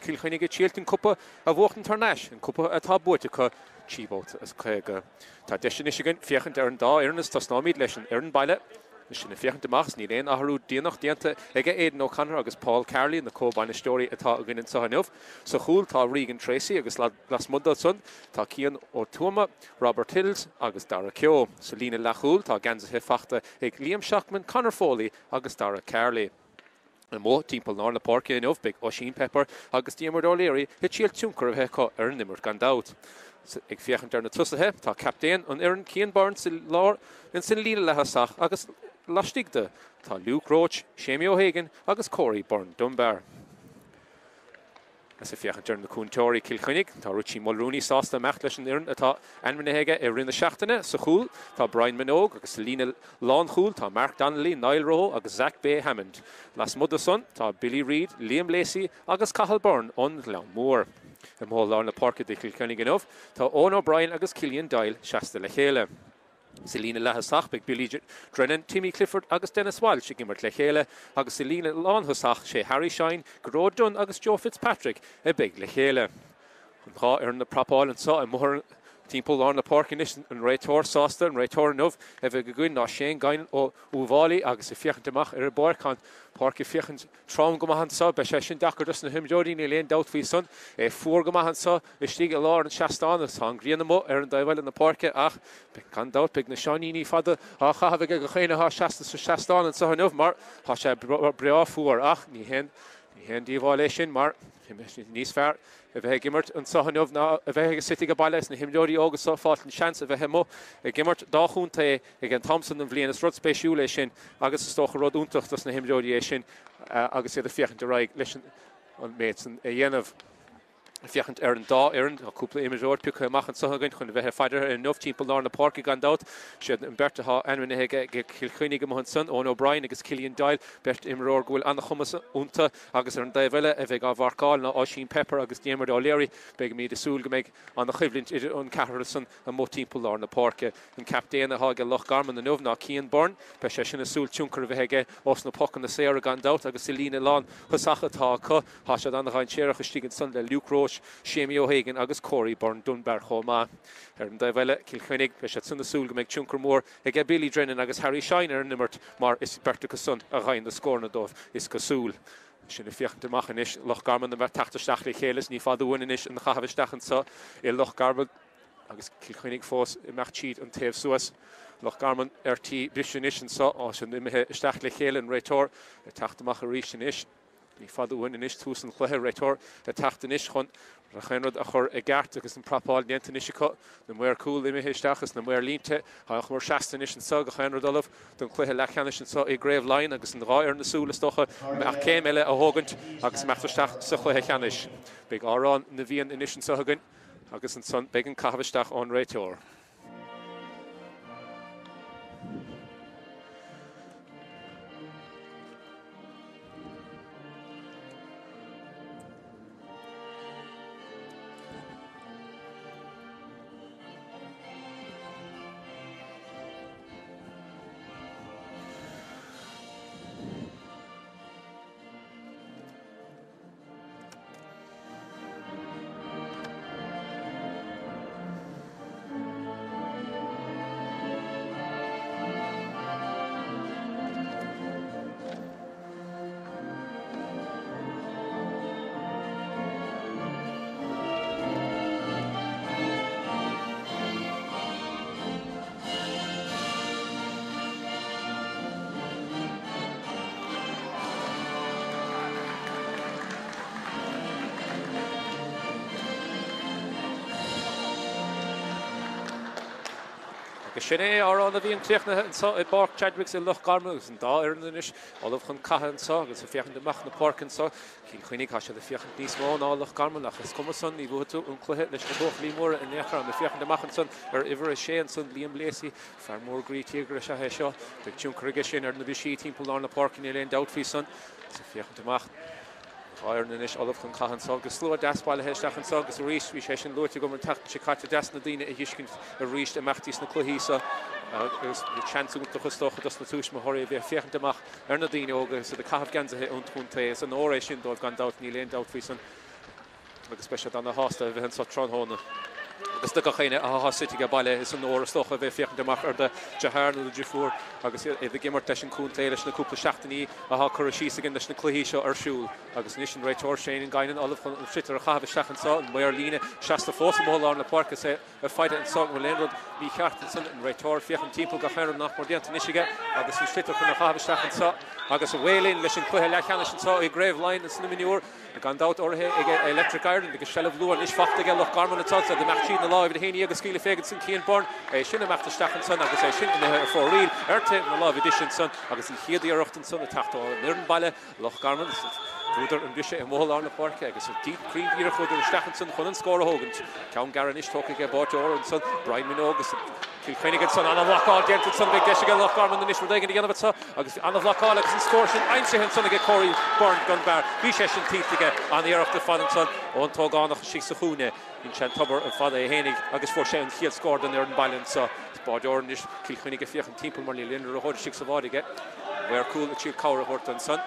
Cill Chainnigh ag triailt an cupa a bhuachtaint thar n-ais, an cupa atá buaite acu 3 babhta as 50. Tá deis anois againn féachaint ar an dá fhoireann is tosnóimid leis an fhoireann baile. Sin ag féachaint amach is níl aon athrú déanach déanta aige Aidan O'Connor agus Paul Carley, na comh-bhainisteoirí atá againn anseo inniu. Sa chúl tá Regan Treacy agus lasmuigh de san tá Cian Ó Tuama, Robert Hills agus Dara Keogh. Sa líne leathchúil tá geansaithe fachta ag Liam Shacman, Conor Foley agus Dara Carley. Amuigh timpeall lár na páirce inniu beidh Oisín Pepper agus Diarmuid O'Leary ag triail tionchar a bheith acu ar an imirt gan dabht. Ag féachaint ar na tosaithe, tá captaen an fhoireann Cian Byrne sa lár ins an líne leath-thosach agus laistigh de tá Luke Roche, Séamie O'Hagan agus Corey Byrne Dunbar. Is ag féachaint ar na cúntóirí Cill Chainnigh, tá Richie Mulrooney sásta imeacht leis an fhoireann atá ainmnithe aige i rith na seachtaine. Sa chúl, tá Brian Minogue agus sa líne lánchúil, tá Mark Donnelly, Niall Rowe agus Zach Bay Hammond. Lasmuigh de san, tá Billy Reid, Liam Lacey agus Cathal Byrne ón nGleann Mór. Amuigh i lár na páirce do Chill Chainnigh inniu, tá Eoin O'Brien agus Cillian Doyle seasta le chéile. Sa líne leath-thosach, beidh Billy Drennan, Timmy Clifford agus Denis Walsh ag imirt le chéile agus sa líne lánthosach, sé Harry Shine, Gearóid Dunne agus Joe Fitzpatrick a bheidh le chéile. An dá fhoireann ag prapáil anseo amuigh timpeall lár na páirce anois, an réiteoir sásta, an réiteoir inniu a bheidh againn ná Shane Guinan ó Uíbh Fhailí agus ag féachaint amach ar an bpáirc, tá an pháirc ag féachaint trom go maith anseo, beidh sé sin deacair dos na himreoirí, níl aon dabht faoi san, é fuar go maith anseo. Istigh i lár an seastáin agus tá an ghrian amuigh ar an dtaobh eile na páirce ach gan dabht beidh na seáiníní fada á chaitheamh ag gach éinne atá seasta sa seastán anseo inniu mar tá sé breá fuar ach ní haon ní haon díobháil é sin mar níos fearr a bheith ag imirt anseo inniu ná a bheith ag suite ag baile is na himreoirí óga seo fáilt an seans a bheith amuigh ag imirt dá chontae ag an t-am san den bhliain. Is rud spéisiúil é sin agus is dócha rud iontach dos na himreoirí é sin agus iad ag féachaint ar aghaidh leis an méid san a dhéanamh. Ag féachaint ar an dá fhoireann, tá cúpla imreoir pioctha amach anseo againn chun a bheith ag faire inniu timpeall lár na páirce gan dabht. Siad an bheirt atá ainmnithe ag Cill Chainnigh amuigh ansan, Eoin O'Brien agus Cillian Doyle, beirt imreoir go bhfuil an-chumas iontu agus ar an dtaobh eile a bheidh á mharcáil ná Oisín Pepper agus Diarmuid O'Leary. Beimid ag súil go mbeidh an-choimhlint idir an ceathrar san amuigh timpeall lár na páirce. An captaen atá ag Loch Garman inniu ná Cian Byrne. Beidh sé sin ag súil tionchar a bheith aige ós na pocanna saora gan dabht agus sa líne lánthosach atá acu. Tá siad an-dhainséarach istigh ansan le Luke Roche, Séamie O'Hagan agus Corey Byrne Dunbar chomh maith. Ar an dtaobh eile, Cill Chainnigh, beidh siad san ag súil go mbeidh tionchar mór aige Billy Drennan agus Harry Shine ar an imirt mar is beirt acu san a gheibheann na scóranna dóibh, is cosúil. Sin ag féachaint amach anois, Loch Garman a bheith teacht isteach le chéile is ní fada uainn anois an chaitheamh isteach anso i Loch Garman agus Cill Chainnigh fós imeacht tríd an taobh suas. Loch Garman ar tí briseadh anois anso, tá siad imithe isteach le chéile, an réiteoir ag teacht amach arís anois. Ní fada uainn anois tús an chluiche, réiteoir ag teacht anois chun gach aon rud a chur i gceart agus an prapáil déanta anois acu. Na maoir cúil imithe isteach is na maoir línte. Tá an chuma seasta anois anseo, gach aon rud ullamh don chluiche leathcheannais anseo i gCraobh Laighean agus an dhá fhoireann ag súil is dócha imeacht céim eile a thógaint agus imeacht isteach sa chluiche ceannais. Beidh Amhrán na bhFiann anois anseo againn agus ansan beidh an caitheamh isteach ón réiteoir. Agus sin é Amhrán na bhFiann críochnaithe anseo i bPáirc Chadwicks i Loch Garman agus an dá fhoireann anois ullamh chun catha anseo agus ag féachaint amach na páirce anseo. Cill Chainnigh, tá siad ag féachaint níos mó ná Loch Garman ach is cuma san, ní bhuafaidh tú an cluiche leis na buachaillí móra in aon chor. Ag féachaint amach ansan ar uimhir a sé ansan, Liam Lacey, Fear mór groí tíogair is ea é seo. Beidh tionchar aige sin ar na brisí timpeall lár na páirce, níl aon dabht faoi san. Is ag féachaint amach dhá fhoireann anois ullamh chun catha anso agus slua deas bailithe isteach anso agus arís bhí sé sin luaite agam an tseachtain seo caite deas na daoine a dh'fheiscint arís imeacht dtí sna cluichí seo agus seans iontach is dócha dos na tuismitheoirí a bheith ag féachaint amach ar na daoine óga agus iad ag caitheamh geansaithe an chontae. Is onóir é sin dóibh gan dabht, níl aon dabht faoi san. Agus beidh siad ana-shásta a bheith anseo tráthnóna. Agus do gach éinne atá suite age baile, is onóir is dócha a bheith ag féachaint amach ar do dheartháir nó do dhriofúr agus iad ag imirt leis an chontae leis na cúpla seachtainí atá curtha síos againn leis na cluichí seo ar siúl. Agus anois an réiteoir Shane Guinan ullamh chun an sliotar a chaitheamh isteach anseo, an maor líne seasta fós amuigh i lár na páirce is é ag faire anso an bhfuil aon rud mícheart ansan, an réiteoir ag féachaint timpeall gach aon rud nach mór déanta anois aige agus an sliotar chun a chaitheamh isteach anso agus away linn leis an cluiche leathcheannais anso i gCraobh Laighean sna Mionúir. Gan dabht urraithe ag Electric Ireland agus seilbh luath anois fachta aige Loch Garman anso ag imeacht tríd na láimhe 11 ag scaoileadh fé ansan Cian Byrne, é sin imeacht isteach ansan agus é sin imithe ar fóraoil ar taobh na láimhe deise ansan agus an chéad iarracht ansan ag teacht ón fhoireann baile, Loch Garman. Bhuadar an briseadh amuigh i lár na páirce agus cruinn díreach chuadar isteach ansan chun an scór a thógaint. Ceann gearr anois tógtha aige báireoir ansan, Brian Minogue agus Cill Chainnigh ansan. Ana-bhlocáil déanta ansan, beidh deis aige Loch Garman anois rud éigin a dhéanamh anso agus ana-bhlocáil agus an scór sin aimsithe ansan aige Corey Byrne Dunbar. Bhí sé sin tuillte aige, an-iarracht ar fad ansan ón t-ógánach istigh sa chúinne. Dhein sé an tobar ar fad é fhéinig agus fuair sé an chéad scór don fhoireann baile anso. Is báireoir anois Cill Chainnigh ag féachaint timpeall mar níl aon liathróid istigh sa bhád aige. Maor cúil ag triail cabhair a thabhairt dó ansan.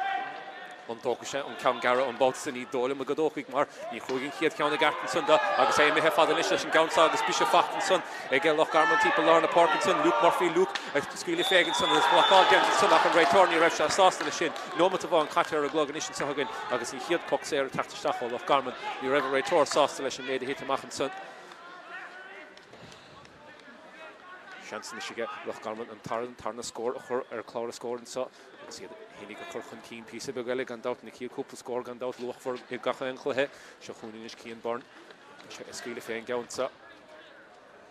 An dtógfaidh sé an ceann gearr an babhta san? Ní dóigh liom go dtógfaidh mar ní chuaigh an chéad cheann i gceart ansan do agus é imithe fada anois leis an gceann seo agus briseadh fachta ansan ag Loch Garman timpeall lár na páirce ansan. Luke Murphy, Luke ag scaoileadh fé ansan agus blocáil déanta ansan ach an réiteoir ní raibh sé sásta leis sin. Nóimeat amháin caite ar an gclog anois anso againn agus an chéad poc saor ag teacht isteach ó Loch Garman. Ní raibh an réiteoir sásta leis an méid a thit amach ansan. Seans anois aige Loch Garman an tarna scór a chur ar chlár na scór anso agus iad fhéinig a chur chun cinn píosa beag eile gan dabht. Na chéad cúpla scór gan dabht luachmhar i gach aon chluiche. Seo chugainn anois Cian Byrne. Tá sé ag scaoileadh fén gceann seo.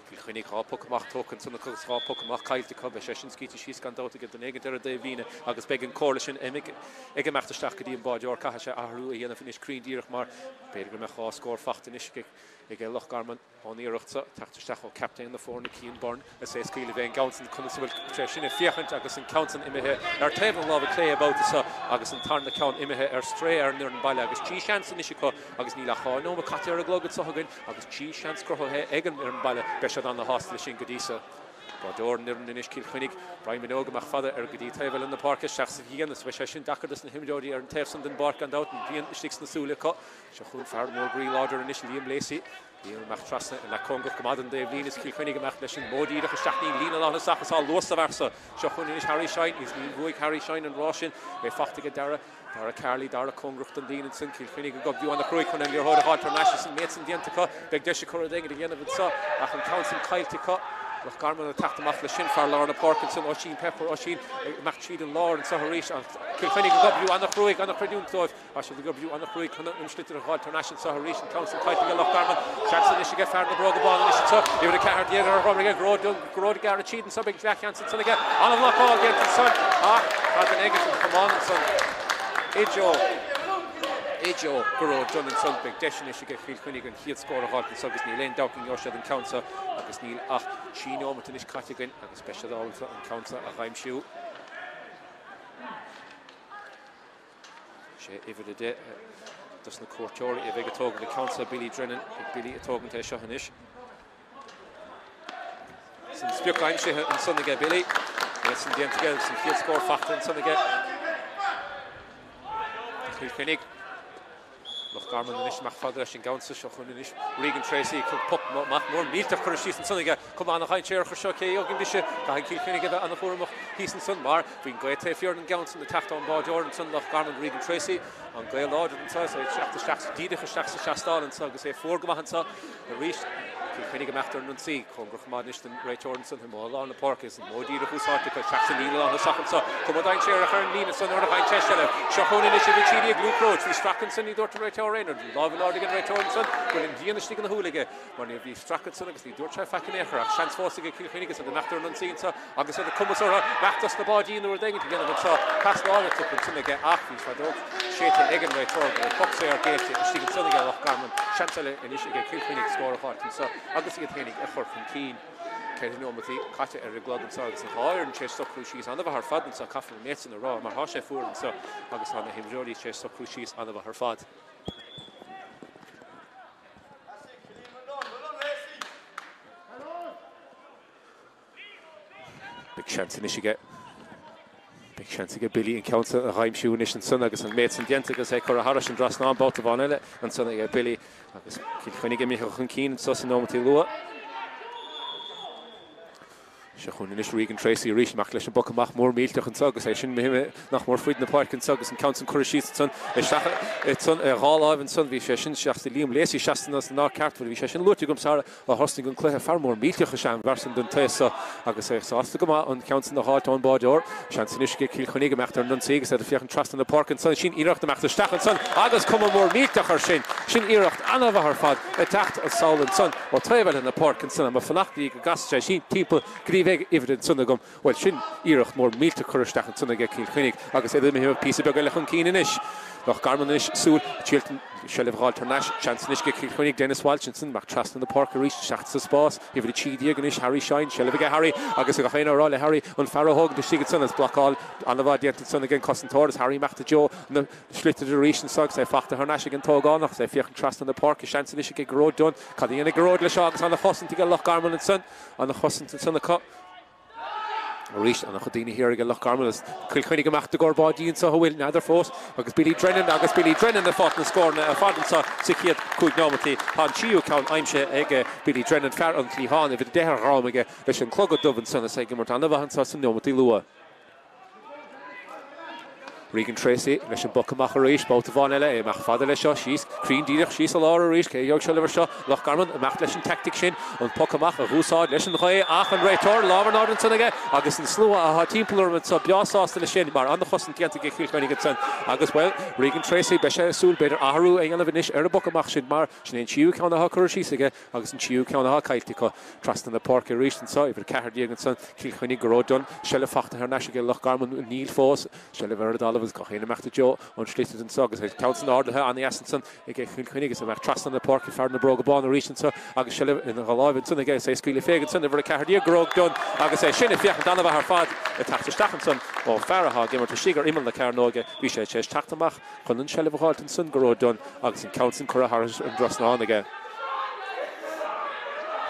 Cill Chainnigh, 2 poc amach tógtha ansan acu agus 2 poc amach caillte acu. Beidh sé sin scaoilte síos gan dabht ag duine éigint ar an dtaobhlíne agus beidh an comhairle sin ag imeacht isteach go dtí an báireoir. Caithfidh sé athrú a dhéanamh anois cruinn díreach mar b'fhéidir go mbeadh 2 scór fachta anois ag Loch Garman. Ón iarracht seo teacht isteach ó captaen na foirne Cian Byrne is é ag scaoileadh fén gceann san conas a bhfuil sé sin ag féachaint agus an ceann san imithe ar taobh na láimhe clé an babhta seo agus an tarna ceann imithe ar strae ar an fhoireann baile agus 3 seans anois acu agus níl ach 2 nóiméad caite ar an gclog anseo againn agus 3 seans cruthaithe ag an fhoireann baile. Beidh siad ana-shásta leis sin go dtí so. Báireoir an fhoireann anois Cill Chainnigh, Brian Minogue amach fada ar go dtí taobh eile na páirce isteach sa ghrian is beidh sé sin deacair dos na himreoirí ar an taobh san den bpáirc gan dabht, an ghrian istigh sna súile acu. Seo chugainn fear mór groí láidir anois Liam Lacey. Liam amach trasna ina cóngarach go maith don dtaobhlíne is Cill Chainnigh amach leis an modh díreach isteach ní líne lánthosach is á luas sa bhfear so. Seo chugainn anois Harry Shine is ní bhuaigh Harry Shine an rás sin é fachta aige Dara Dara Carley, Dara cóngarach don líne ansin, Cill Chainnigh ag oibriú ana-chruaidh chun an liathróid a fháil thar n-ais is an méid san déanta acu. Beidh deis acu rud éigin a dhéanamh anseo ach an ceann san caillte acu. Loch Garman ag teacht amach leis sin, fear lár na páirce ansin, Oisín Pepper, Oisín ag imeacht tríd an lár anseo arís ach Cill Chainnigh ag oibriú ana-chruaidh, ana-chreidiúint dóibh. Tá siad ag oibriú ana-chruaidh chun an sliotar a fháil thar n-ais anseo arís, an ceann san caillte aige Loch Garman. Seans anois aige fear na bróga bána anois anseo, uimhir 14 ar a dhroim aige, Gearóid Dunne, Gearóid ag gearradh tríd anseo, beidh leathsheans ansan aige, an-bhlocáil déanta ansan ach tá duine éigin ag tiomáint ansan i dtreo, i dtreo Gearóid Dunne ansan. Beidh deis anois aige Chill Chainnigh an chéad scór a dh'fháilt anseo agus níl aon dabht go ngeobhaidh siad an ceann seo agus níl ach 3 nóimeat anois caite againn agus beidh siad ábalta an ceann seo a dh'aimsiú. Sé uimhir 10 dos na cuairteoirí a bheidh ag tógaint an ceann seo, Billy Drennan. Beidh Billy ag tógaint é seo anois. Is an sprioc aimsithe ansan aige Billy. É san déanta aige agus an chéad scór fachta ansan aige. Chill Chainnigh. Loch Garman anois amach fada leis an gceann seo. Seo chugainn anois Regan Treacy ag poc amach mór millteach curtha síos ansan aige. Cuma ana-dhainséarach air seo cé a gheobhaidh an briseadh. Caithfidh Cill Chainnigh a bheith ana-chúramach thíos ansan mar bhí an gaoth taobh thiar den gceann san ag teacht ón báireoir ansan Loch Garman Regan Treacy. An gaoth láidir anso is é ag teacht isteach díreach isteach sa seastán anso agus é fuar go maith anso arís. Cill Chainnigh imeacht ar an ionsaí. Cóngarach go maith anois don réiteoir ansan i lár na páirce is an modh díreach úsáidte acu isteach sa líne lánthosach anso. Cuma dainséarach ar an líne san nuair a gheibheann sé seilbh. Seo chugainn anois uimhir 13 Luke Roche. Bhí stracadh ansan ní dúirt an réiteoir aon rud. Bhí lámh in airde ag an réiteoir ansan go bhfuil an ghrian istigh ina shúil aige mar ní bhí stracadh ansan agus ní dúirt sé faic in aon chor ach seans fós aige Cill Chainnigh is iad imeacht ar an ionsaí anso agus iad ag cumas orthu imeacht dos na báidí nó rud éigin a dhéanamh anso. Pas láimhe tugtha ansan aige ach bhí feadóg séidte ag an réiteoir go raibh poc saor géillte istigh ansan aige Loch Garman. Seans eile anois aige Cill Chainnigh scór a dh'fháilt anso agus iad fhéinig a chur chun cinn. 4 nóimeataí caite ar an gclog anso agus an dhá fhoireann tar éis socrú síos an-mhaith ar fad anso. Caithfear an méid san a rá mar thá sé fuar anso agus tá na himreoirí tar éis socrú síos an-mhaith ar fad. Beidh seans anois aige. Beidh seans aige Billy an ceann san a dh'aimsiú anois ansan agus an méid san déanta agus é curtha thairis an dtrasnán babhta amháin eile ansan aige Billy. Agus Cill Chainnigh imithe chun cinn anso sna nóimeataí luath. Seo chugainn anois Regan Treacy arís amach leis an bpoc amach mór millteach anso agus é sin imithe nach mór fuid na páirce anso agus an ceann san curtha síos ansan isteach ansan ar dhá láimh ansan. Bhí sé sin seasta Liam Lacey seasta san áit ceart bhí sé sin luaite agam sara a thosnaigh an cluiche. Fear mór millteach is ea an fear san den taos so agus é sásta go maith an ceann san a dh'fháilt ón báideoir. Seans anois ag Cill Chainnigh imeacht ar an ionsaí agus iad ag féachaint trasna na páirce ansan. Sin iarracht imeacht isteach ansan agus cuma mór millteach air sin. Sin iarracht ana-mhaith ar fad ag teacht sall ansan ó taobh eile na páirce ansan. Má fanacht go dtí go gcasfaidh sé sin timpeall go dtí bheidh uimhir ansan agam. Bhuel, sin iarracht mór millteach curtha isteach ansan aige Cill Chainnigh agus iad imithe píosa beag eile chun cinn anois. Loch Garman anois súil Chilton seilbh a dh'fháilt thar n-ais. Seans anois ag Cill Chainnigh Denis Walsh ansan amach trasna na páirce arís isteach sa spás. Uimhir 13 anois Harry Shine. Seilbh aige Harry agus gach éinne á rá le Harry an fear a thógaint istigh ansan agus blocáil an-mhaith déanta ansan ag an cosantóir is Harry amach i dtreo na sliotar arís anso agus é fachta thar n-ais ag an t-ógánach agus é féachaint trasna na páirce. Seans anois aige Gearóid Dunne. Cad a dhéanfaidh Gearóid leis seo agus an-chosaint aige Loch Garman ansan. An-chosaint ansan acu. Arís, an-chuid daoine thiar aige Loch Garman agus Cill Chainnigh amach i gcomhair báidí anso a bhfuil, n'fheadar fós, agus Billy Drennan agus Billy Drennan ag fáilt na scóranna ar fad anso sa chéad chúig nóimeataí. Tá an tríú ceann aimsithe aige Billy Drennan, fear an chliatháin, uimhir 10 ar a dhrom aige leis an clogad dubh ansan is é ag imirt an-mhaith anso sna nóimeataí luath. Regan Treacy leis an bpoc amach arís, babhta amháin eile, é amach fada leis seo, síos, cruinn díreach síos i lár arís, cé a gheobhaidh seilbh air seo? Loch Garman amach leis an teaictic sin, an poc amach a dh'úsáid leis an ghaoth ach an réiteoir, lámh in airde ansan aige agus an slua atá timpeall orm anso breá sásta leis sin mar an-chosaint déanta ag Cill Chainnigh ansan agus, bhuel, Regan Treacy, beidh sé ag súil b'fhéidir athrú a dhéanamh anois ar an bpoc amach sin mar sin é an tríú ceann atá curtha síos aige agus an tríú ceann atá caillte acu. Trasna na páirce arís anso, uimhir 14 ansan, Cill Chainnigh, Gearóid Dunne, seilbh fachta thar n-ais aige Loch Garman, níl fós, seilbh ar an dtalamh agus gach éinne imeacht i dtreo an tsliotair anso agus an ceann san ardaithe an-dheas ansan aige Cill Chainnigh agus imeacht trasna na páirce fear na bróga bána arís anso agus seilbh ina láimh ansan aige is é ag scaoileadh fé ansan uimhir 14 Gearóid Dunne agus é sin ag féachaint an-mhaith ar fad ag teacht isteach ansan ó fear atá ag imirt istigh ar imeall na cearnóige bhí sé tar éis teacht amach chun an tseilbh a dh'fháilt ansan Gearóid Dunne agus an ceann san curtha thar an dtrasnán aige.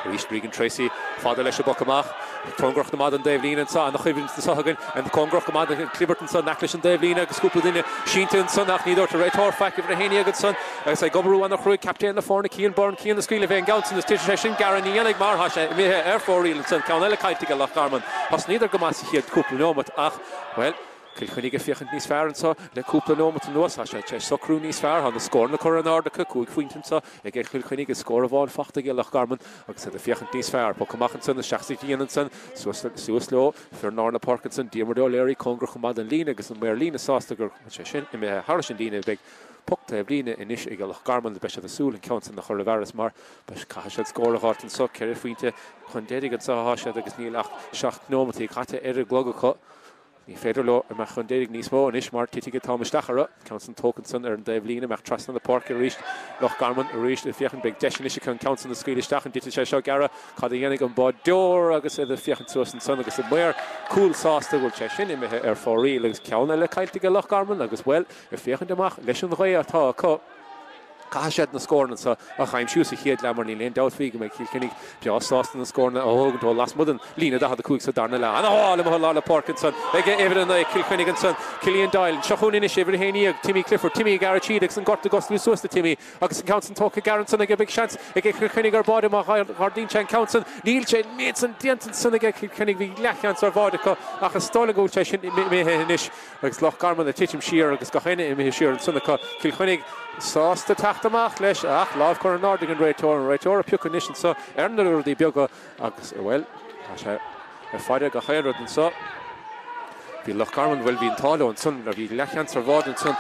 Arís Regan Treacy fada leis an bpoc amach. Cóngarach go maith don dtaobh líne anso, ana-choimhlint anso againn. Cóngarach go maith don chlibirt anso in aice leis an dtaobh líne agus cúpla duine sínte ansan ach ní dúirt an réiteoir faic uimhir 11 ansan agus é ag obair ana-chruaidh captaen na foirne Cian Byrne Cian ag scaoileadh fé an gceann san is titfidh sé sin gearradh ní dhéanfaidh mar tá sé imithe ar fóraoil ansan ceann eile caillte ag Loch Garman. Thosnaíodar go maith sa chéad cúpla neomat ach, bhuel, Cill Chainnigh ag féachaint níos fearr anseo le cúpla nóimeat anuas. Tá sé tar éis socrú níos fearr. Tá na scóranna curtha in airde acu, 5 phointe anseo ag Cill Chainnigh agus scór amháin fachta ag Loch Garman agus iad ag féachaint níos fearr. Poc amach ansan isteach sa díon ansan, suas, suas leo, fir lár na páirce ansan, Diarmuid O'Leary cóngarach chomh maith don líne agus an maor líne sásta gur sé sin imithe thairis an líne. Beidh poc taobh líne anois ag Loch Garman. Beidh siad ag súil an ceann san a chur i bhfearas mar caithfidh siad scór a dh'fháilt anso. Ceithre phointe chun deiridh anso atá siad agus níl ach 7 nóimeataí caite ar an gclog acu. Ní féidir leo imeacht chun deiridh níos mó anois mar titfidh an t-am isteach orthu. Ceann san tógtha ansan ar an dtaobh líne, imeacht trasna na páirce arís. Loch Garman arís ag féachaint, beidh deis anois acu an ceann san a scaoileadh isteach. An dtitfidh sé seo gearradh? Cad a dhéanfaidh an báideoir agus iad ag féachaint suas ansan agus an maor cúil sásta go bhfuil sé sin imithe ar fóraoil agus ceann eile caillte ag Loch Garman agus, bhuel, ag féachaint amach leis an ghaoth atá acu. Caithfidh siad na scóranna seo a aimsiú sa chéad leath mar níl aon dabht faoi go mbeidh Cill Chainnigh breá sásta na scóranna a thógaint ó lasmuigh den líne 45 sa darna leath. Ana-bhall amuigh i lár na páirce ansan ag uimhir 9 Cill Chainnigh ansan, Cillian Doyle. Seo chugainn anois uimhir 11 Timmy Clifford. Timmy ag gearradh tríd agus an gort ag osclú suas do Timmy agus an ceann san tógtha gearr ansan aige. Beidh seans ag Cill Chainnigh ar bháide má dh'ardaíonn sé an ceann san. Níl sé an méid san déanta ansan aige Cill Chainnigh. Bhí leathsheans ar bháide acu ach is dóigh liom go bhfuil sé sin imithe anois. Agus Loch Garman ag titim siar agus gach éinne imithe siar ansan acu. Cill Chainnigh sásta teacht amach leis ach lámh curtha in airde ag an réiteoir. An réiteoir ag piocadh anois anso ar na rudaí beaga agus, bhuel, tá sé ag faire gach aon rud anso. Bhí Loch Garman, bhuel, bhí an t-ádh leo ansan, bhí leathsheans ar bháide ansan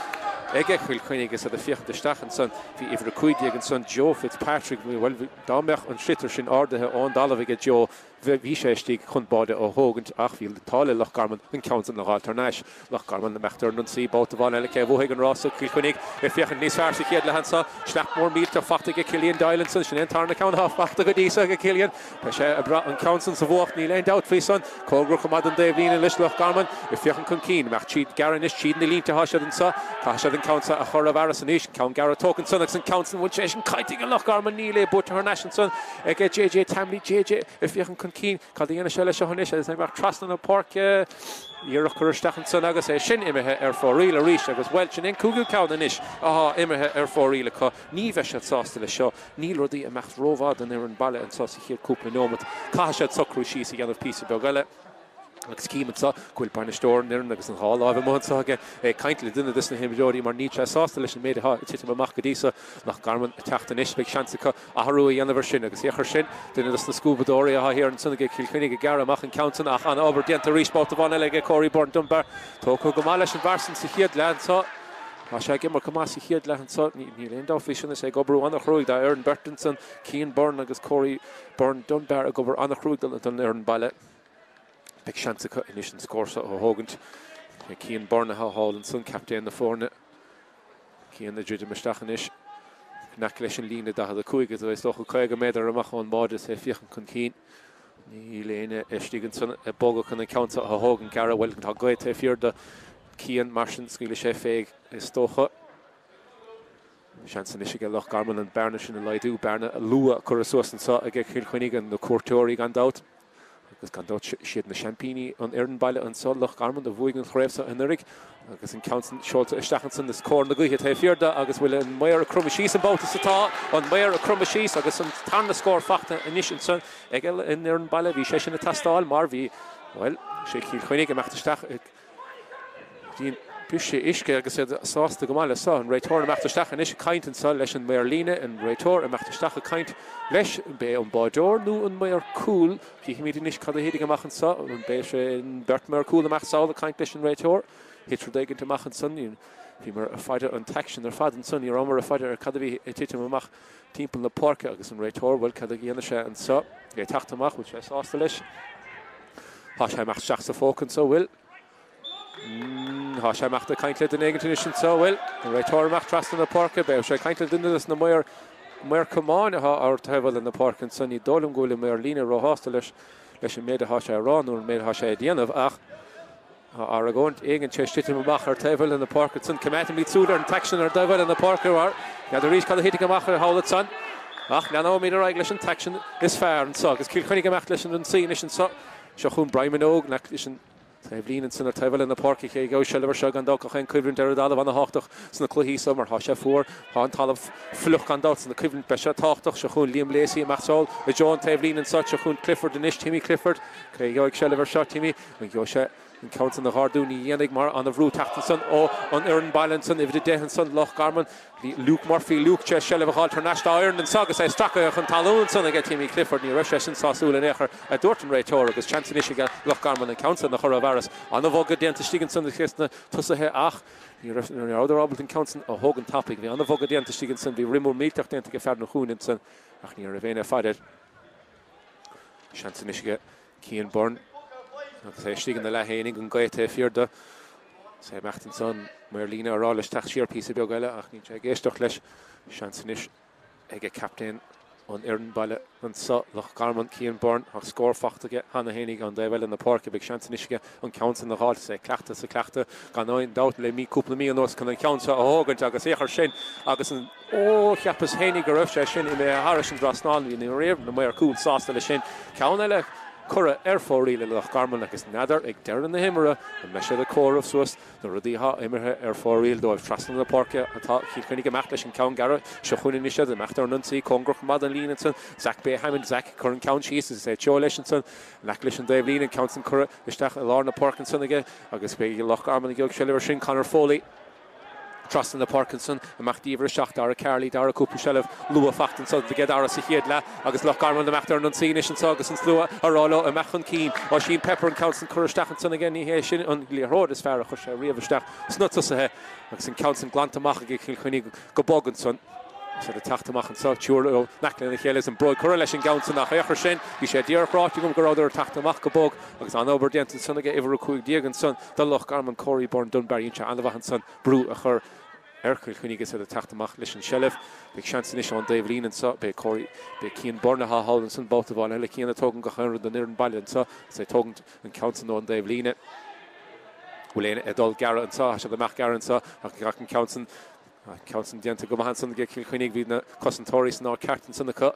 aige Cill Chainnigh agus iad ag féachaint isteach ansan. Bhí uimhir 15 ansan, Joe Fitzpatrick, bhuel, dá mbeadh an sliotar sin ardaithe ón dtalamh aige Joe, Bhí sé istigh chun báide a thógaint ach bhí an t-ádh le Loch Garman an ceann san a dh'fháilt thar n-ais. Loch Garman imeacht ar an ionsaí babhta amháin eile cé a bhuafaidh an rása? Cill Chainnigh ag féachaint níos fearr sa chéad leath anso. Sneap mór millteach fachta aige Cillian Doyle ansan. Sin é an tarna ceann atá fachta go dtí so aige Cillian. Beidh sé ag brath an ceann san sa bhuacht, níl aon dabht faoi san. Cóngarach chomh maith don dtaobh líne anois Loch Garman ag féachaint chun cinn. Imeacht tríd gearr anois tríd na línte atá siad anso. Caithfidh siad an. ceann seo a chur i bhfearas anois. Ceann gearr tógtha ansan agus an ceann san, bhfuil sé sin caillte ag Loch Garman? Níl é buaite thar n-ais ansan ag JJ Tamley. JJ ag féachaint chun cinn. Cad a dhéanfaidh sé leis seo anois agus é ag imeacht trasna na páirce? Iarracht curtha isteach ansan agus é sin imithe ar fóraoil arís agus, bhuel, sin é an cúigiú ceann anois atá imithe ar fóraoil acu. Ní bheidh siad sásta leis seo. Níl rudaí ag imeacht rómhaith don fhoireann baile anseo sa chéad cúpla neomat. Caithfidh siad socrú síos a dhéanamh píosa beag eile. Agus cím anseo go bhfuil bainisteoir an fhoireann agus an dhá láimh amuigh anseo aige ag caint le duine des na himreoirí mar níl sé sásta leis an méid atá ag titim amach go dtí so. Loch Garman ag teacht anois, beidh seans acu athrú a dhéanamh ar sin agus féach ar sin, duine des na scuabadóirí atá thiar ansan ag Cill Chainnigh ag gearradh amach an ceann san ach an-obair déanta arís babhta amháin eile aige Corey Byrne Dunbar. Tógtha go maith leis an bhfear san sa chéad leath anseo. Tá sé ag imirt go maith sa chéad leath anseo, níl aon dabht faoi sin, is é ag oibriú an-chruaidh dá fhoireann beirt ansan, Cian Byrne agus Corey Byrne Dunbar ag obair an-chruaidh don fhoireann baile. Beidh seans acu anois an scór seo a thógaint. Cian Byrne atá thall ansan, captaen na foirne. Cian ag druidim isteach anois in aice leis an líne 45, is dócha 50 méadar amach ón mbáide is é ag féachaint chun cinn. Níl éinne istigh ansan ag bogadh chun an ceann seo a thógaint. Gearradh, bhuel, tá gaoth taobh thiar do Cian, mar sin scaoilfidh sé fé is dócha. Seans anois aige Loch Garman an bearna sin a laghdú, bearna luath curtha suas anseo ag Cill Chainnigh, na cuairteoirí gan dabht. Agus gan dabht siad na seaimpíní an fhoireann baile anseo, Loch Garman, a bhuaigh an chraobh seo anuraidh. Agus an ceann san seolta isteach ansan is cóir na gaoithe taobh thiar de agus bhfuil an maor ag cromadh síos an babhta so tá an maor ag cromadh síos agus an tarna scór fachta anois ansan ag an fhoireann baile. Bhí sé sin ag teastáil mar bhí, bhuel, sé Cill Chainnigh ag imeacht isteach ag Bhí an briseadh uisce agus iad sásta go maith le seo. An réiteoir ag imeacht isteach anois ag caint anseo leis an maor líne, an réiteoir ag imeacht isteach ag caint leis, an b'é an báideoir nó an maor cúil. Chífimid anois cad a thitfidh amach anseo. An b'é sé an beirt maor cúil amach sall ag caint leis an réiteoir. Thit rud éigint amach ansan. Bhíomar ag faire an t-aicsean ar fad ansan. Ní rabhamar ag faire ar cad a bhí ag titim amach timpeall na páirce agus an réiteoir, bhuel, cad a dhéanfaidh sé anseo? É ag teacht amach, bhfuil sé sásta leis? Tá sé ag imeacht isteach sa phóca anseo, bhfuil? Tá sé ag imeacht ag caint le duine éigin anois anseo, bhfuil? An réiteoir ag imeacht trasna na páirce, beidh sé ag caint le duine des na maoir, maor camáin atá ar taobh eile na páirce anseo. Ní dóigh liom go bhfuil an maor líne róshásta leis, leis an méid atá sé a rá nó an méid atá sé a dhéanamh ach tá argóint éigin tar éis titim amach ar taobh eile na páirce ansan. Coimeádfaimid súil ar an t-aicsean ar taobh eile na páirce mar n'fheadar arís cad a thitfidh amach ar thall ansan. Ach leanóimid ar aghaidh leis an t-aicsean is fearr anseo agus Cill Chainnigh ag imeacht leis an ionsaí anois anseo. Seo chugainn Brian Minogue, leis an taobhlíne ansan ar taobh eile na páirce cé a gheobhaidh seilbh air seo gan dabht gach aon coimhlint ar an dtalamh ana-thábhachtach sna cluichí seo mar tá sé fuar tá an talamh fliuch gan dabht sna coimhlint beidh sé tábhachtach seo chugainn Liam Lacey amach sall i dtreo an taobhlíne anso seo chugainn Clifford anois Timmy Clifford cé a gheobhaidh seilbh air seo Timmy an gheobhaidh sé an ceann san a dh'ardú ní dhéanfaidh mar ana-bhrú teacht ansan ó an fhoireann baile ansan uimhir 10 ansan Loch Garman Luke Murphy, Luke tar éis seilbh a dh'fháilt thar n-ais dá fhoireann anso agus é stractha chun talún ansan aige Timmy Clifford. Ní raibh sé sin sásúil in aon chor, a dúirt an réiteoir agus seans anois aige Loch Garman an ceann san a chur i bhfearas. An-bhogadh déanta istigh ansan ag na tosaithe ach ní raibh ní rabhadar ábalta an ceann san a thógaint tapaidh. Bhí an-bhogadh déanta istigh ansan, bhí rith mór millteach déanta ag fear an chúinne ansan ach ní raibh éinne ag faire air. Seans anois aige Cian Byrne agus é istigh ina leath fhéinig, an gaoth taobh thiar de. Is é ag imeacht ansan, maor líne á rá leis teacht siar píosa beag eile ach níl sé ag éisteacht leis. Seans anois aige captaen an fhoireann baile anso, Loch Garman, Cian Byrne. Tá scór fachta aige cheana fhéinig ón dtaobh eile na páirce. Beidh seans anois aige an ceann san a dh'fháilt. Is é ag cleachtadh is ag cleachtadh gan aon dabht le mí, cúpla mí anuas chun an ceann seo a thógaint agus féach ar sin agus an Ó, cheapas fhéinig go raibh sé sin imithe thairis an dtrasnán. Bhí na maoir cúil sásta leis sin. Ceann eile curtha ar fóraoil ag Loch Garman agus n'fheadar ag deireadh na himeartha an mbeidh siad ag comhaireamh suas na rudaí atá imithe ar fóraoil dóibh. Trasna na páirce atá Cill Chainnigh ag imeacht leis an ceann gearr. Seo chugainn anois iad ag imeacht ar an ionsaí. Cóngarach go maith don líne ansan. Zach Bay Hammond. Zach ag cur an ceann síos agus é ag teo leis ansan. In aice leis an dtaobh líne an ceann san curtha isteach i lár na páirce ansan aige agus beidh Loch Garman ag iarraidh seilbh ar sin. Conor Foley. Trasna na páirce ansan, amach d'uimhir 7, Dara Carley, Dara cúpla seilbh luath fachta anso aige Dara sa chéad leath agus Loch Garman imeacht ar an ionsaí anois anso agus an slua a rá leo imeacht chun cinn. Oisín Pepper an ceann san curtha isteach ansan aige, ní hé sin an liathróid is fearr a chuir sé riamh isteach sna tosaithe agus an ceann san glanta amach ag Cill Chainnigh go bog ansan. Is iad ag teacht amach anso, triúr in aice lena chéile is an bróig curtha leis an gceann san ach féach ar sin, bhí sé díreach ráite agam go rabhadar ag teacht amach go bog agus an-obair déanta ansan aige uimhir 15 ansan do Loch Garman, Corey Byrne Dunbar. Dhein sé an-mhaith ansan brú a chur ar Chill Chainnigh is iad ag teacht amach leis an seilbh. Beidh seans anois ón dtaobh líne anso, beidh Corey, beidh Cian Byrne atá thall ansan babhta amháin eile, Cian ag tógaint gach aon rud don fhoireann baile anso, is é ag tógaint an ceann san ón dtaobh líne. Bhfuil éinne ag dul gearradh anseo? Tá siad ag imeacht gearradh anseo ach an ceann san, an ceann san déanta go maith ansan ag Cill Chainnigh. Bhí na cosantóirí san áit ceart ansan acu.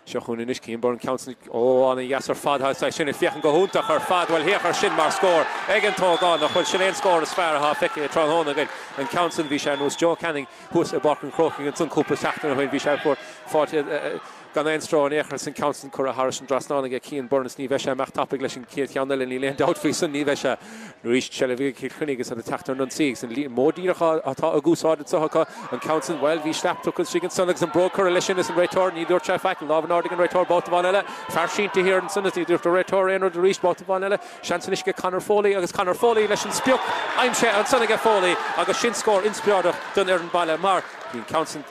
Seo chugainn anois Cian Byrne, ceann san, ó, ana-dheas ar fad. Tá sin ag féachaint go hiontach ar fad. Bhuel, féach ar sin mar scór ag an t-ógánach. Bhuel, sin é an scór is fearr atá feicthe tráthnóna againn. An ceann san, bhí sé ar nós Joe Canning thuas i bPáirc an Chrócaigh ansan cúpla seachtain ó shin. Bhí sé faighte gan aon stró in aon chor is an ceann san curtha thairis an dtrasnán aige Cian Byrne is ní bheidh sé ag imeacht tapaidh leis an chéad cheann eile, níl aon dabht faoi san, ní bheidh sé. Arís, seilbh ag Cill Chainnigh agus iad ag teacht ar an ionsaí agus an modh díreach atá ag úsáid anseo acu, an ceann san, bhuel, bhí sleap tugtha istigh ansan agus an bróg curtha leis sin is an réiteoir, ní dúirt sé faic, lámh in airde ag an réiteoir babhta amháin eile, fear sínte thiar ansan is ní dúirt an réiteoir aon rud arís babhta amháin eile, seans anois ag Conor Foley agus Conor Foley leis an sprioc aimsithe ansan aige Foley agus sin scór inspioráideach don fhoireann baile mar bhí an ceann san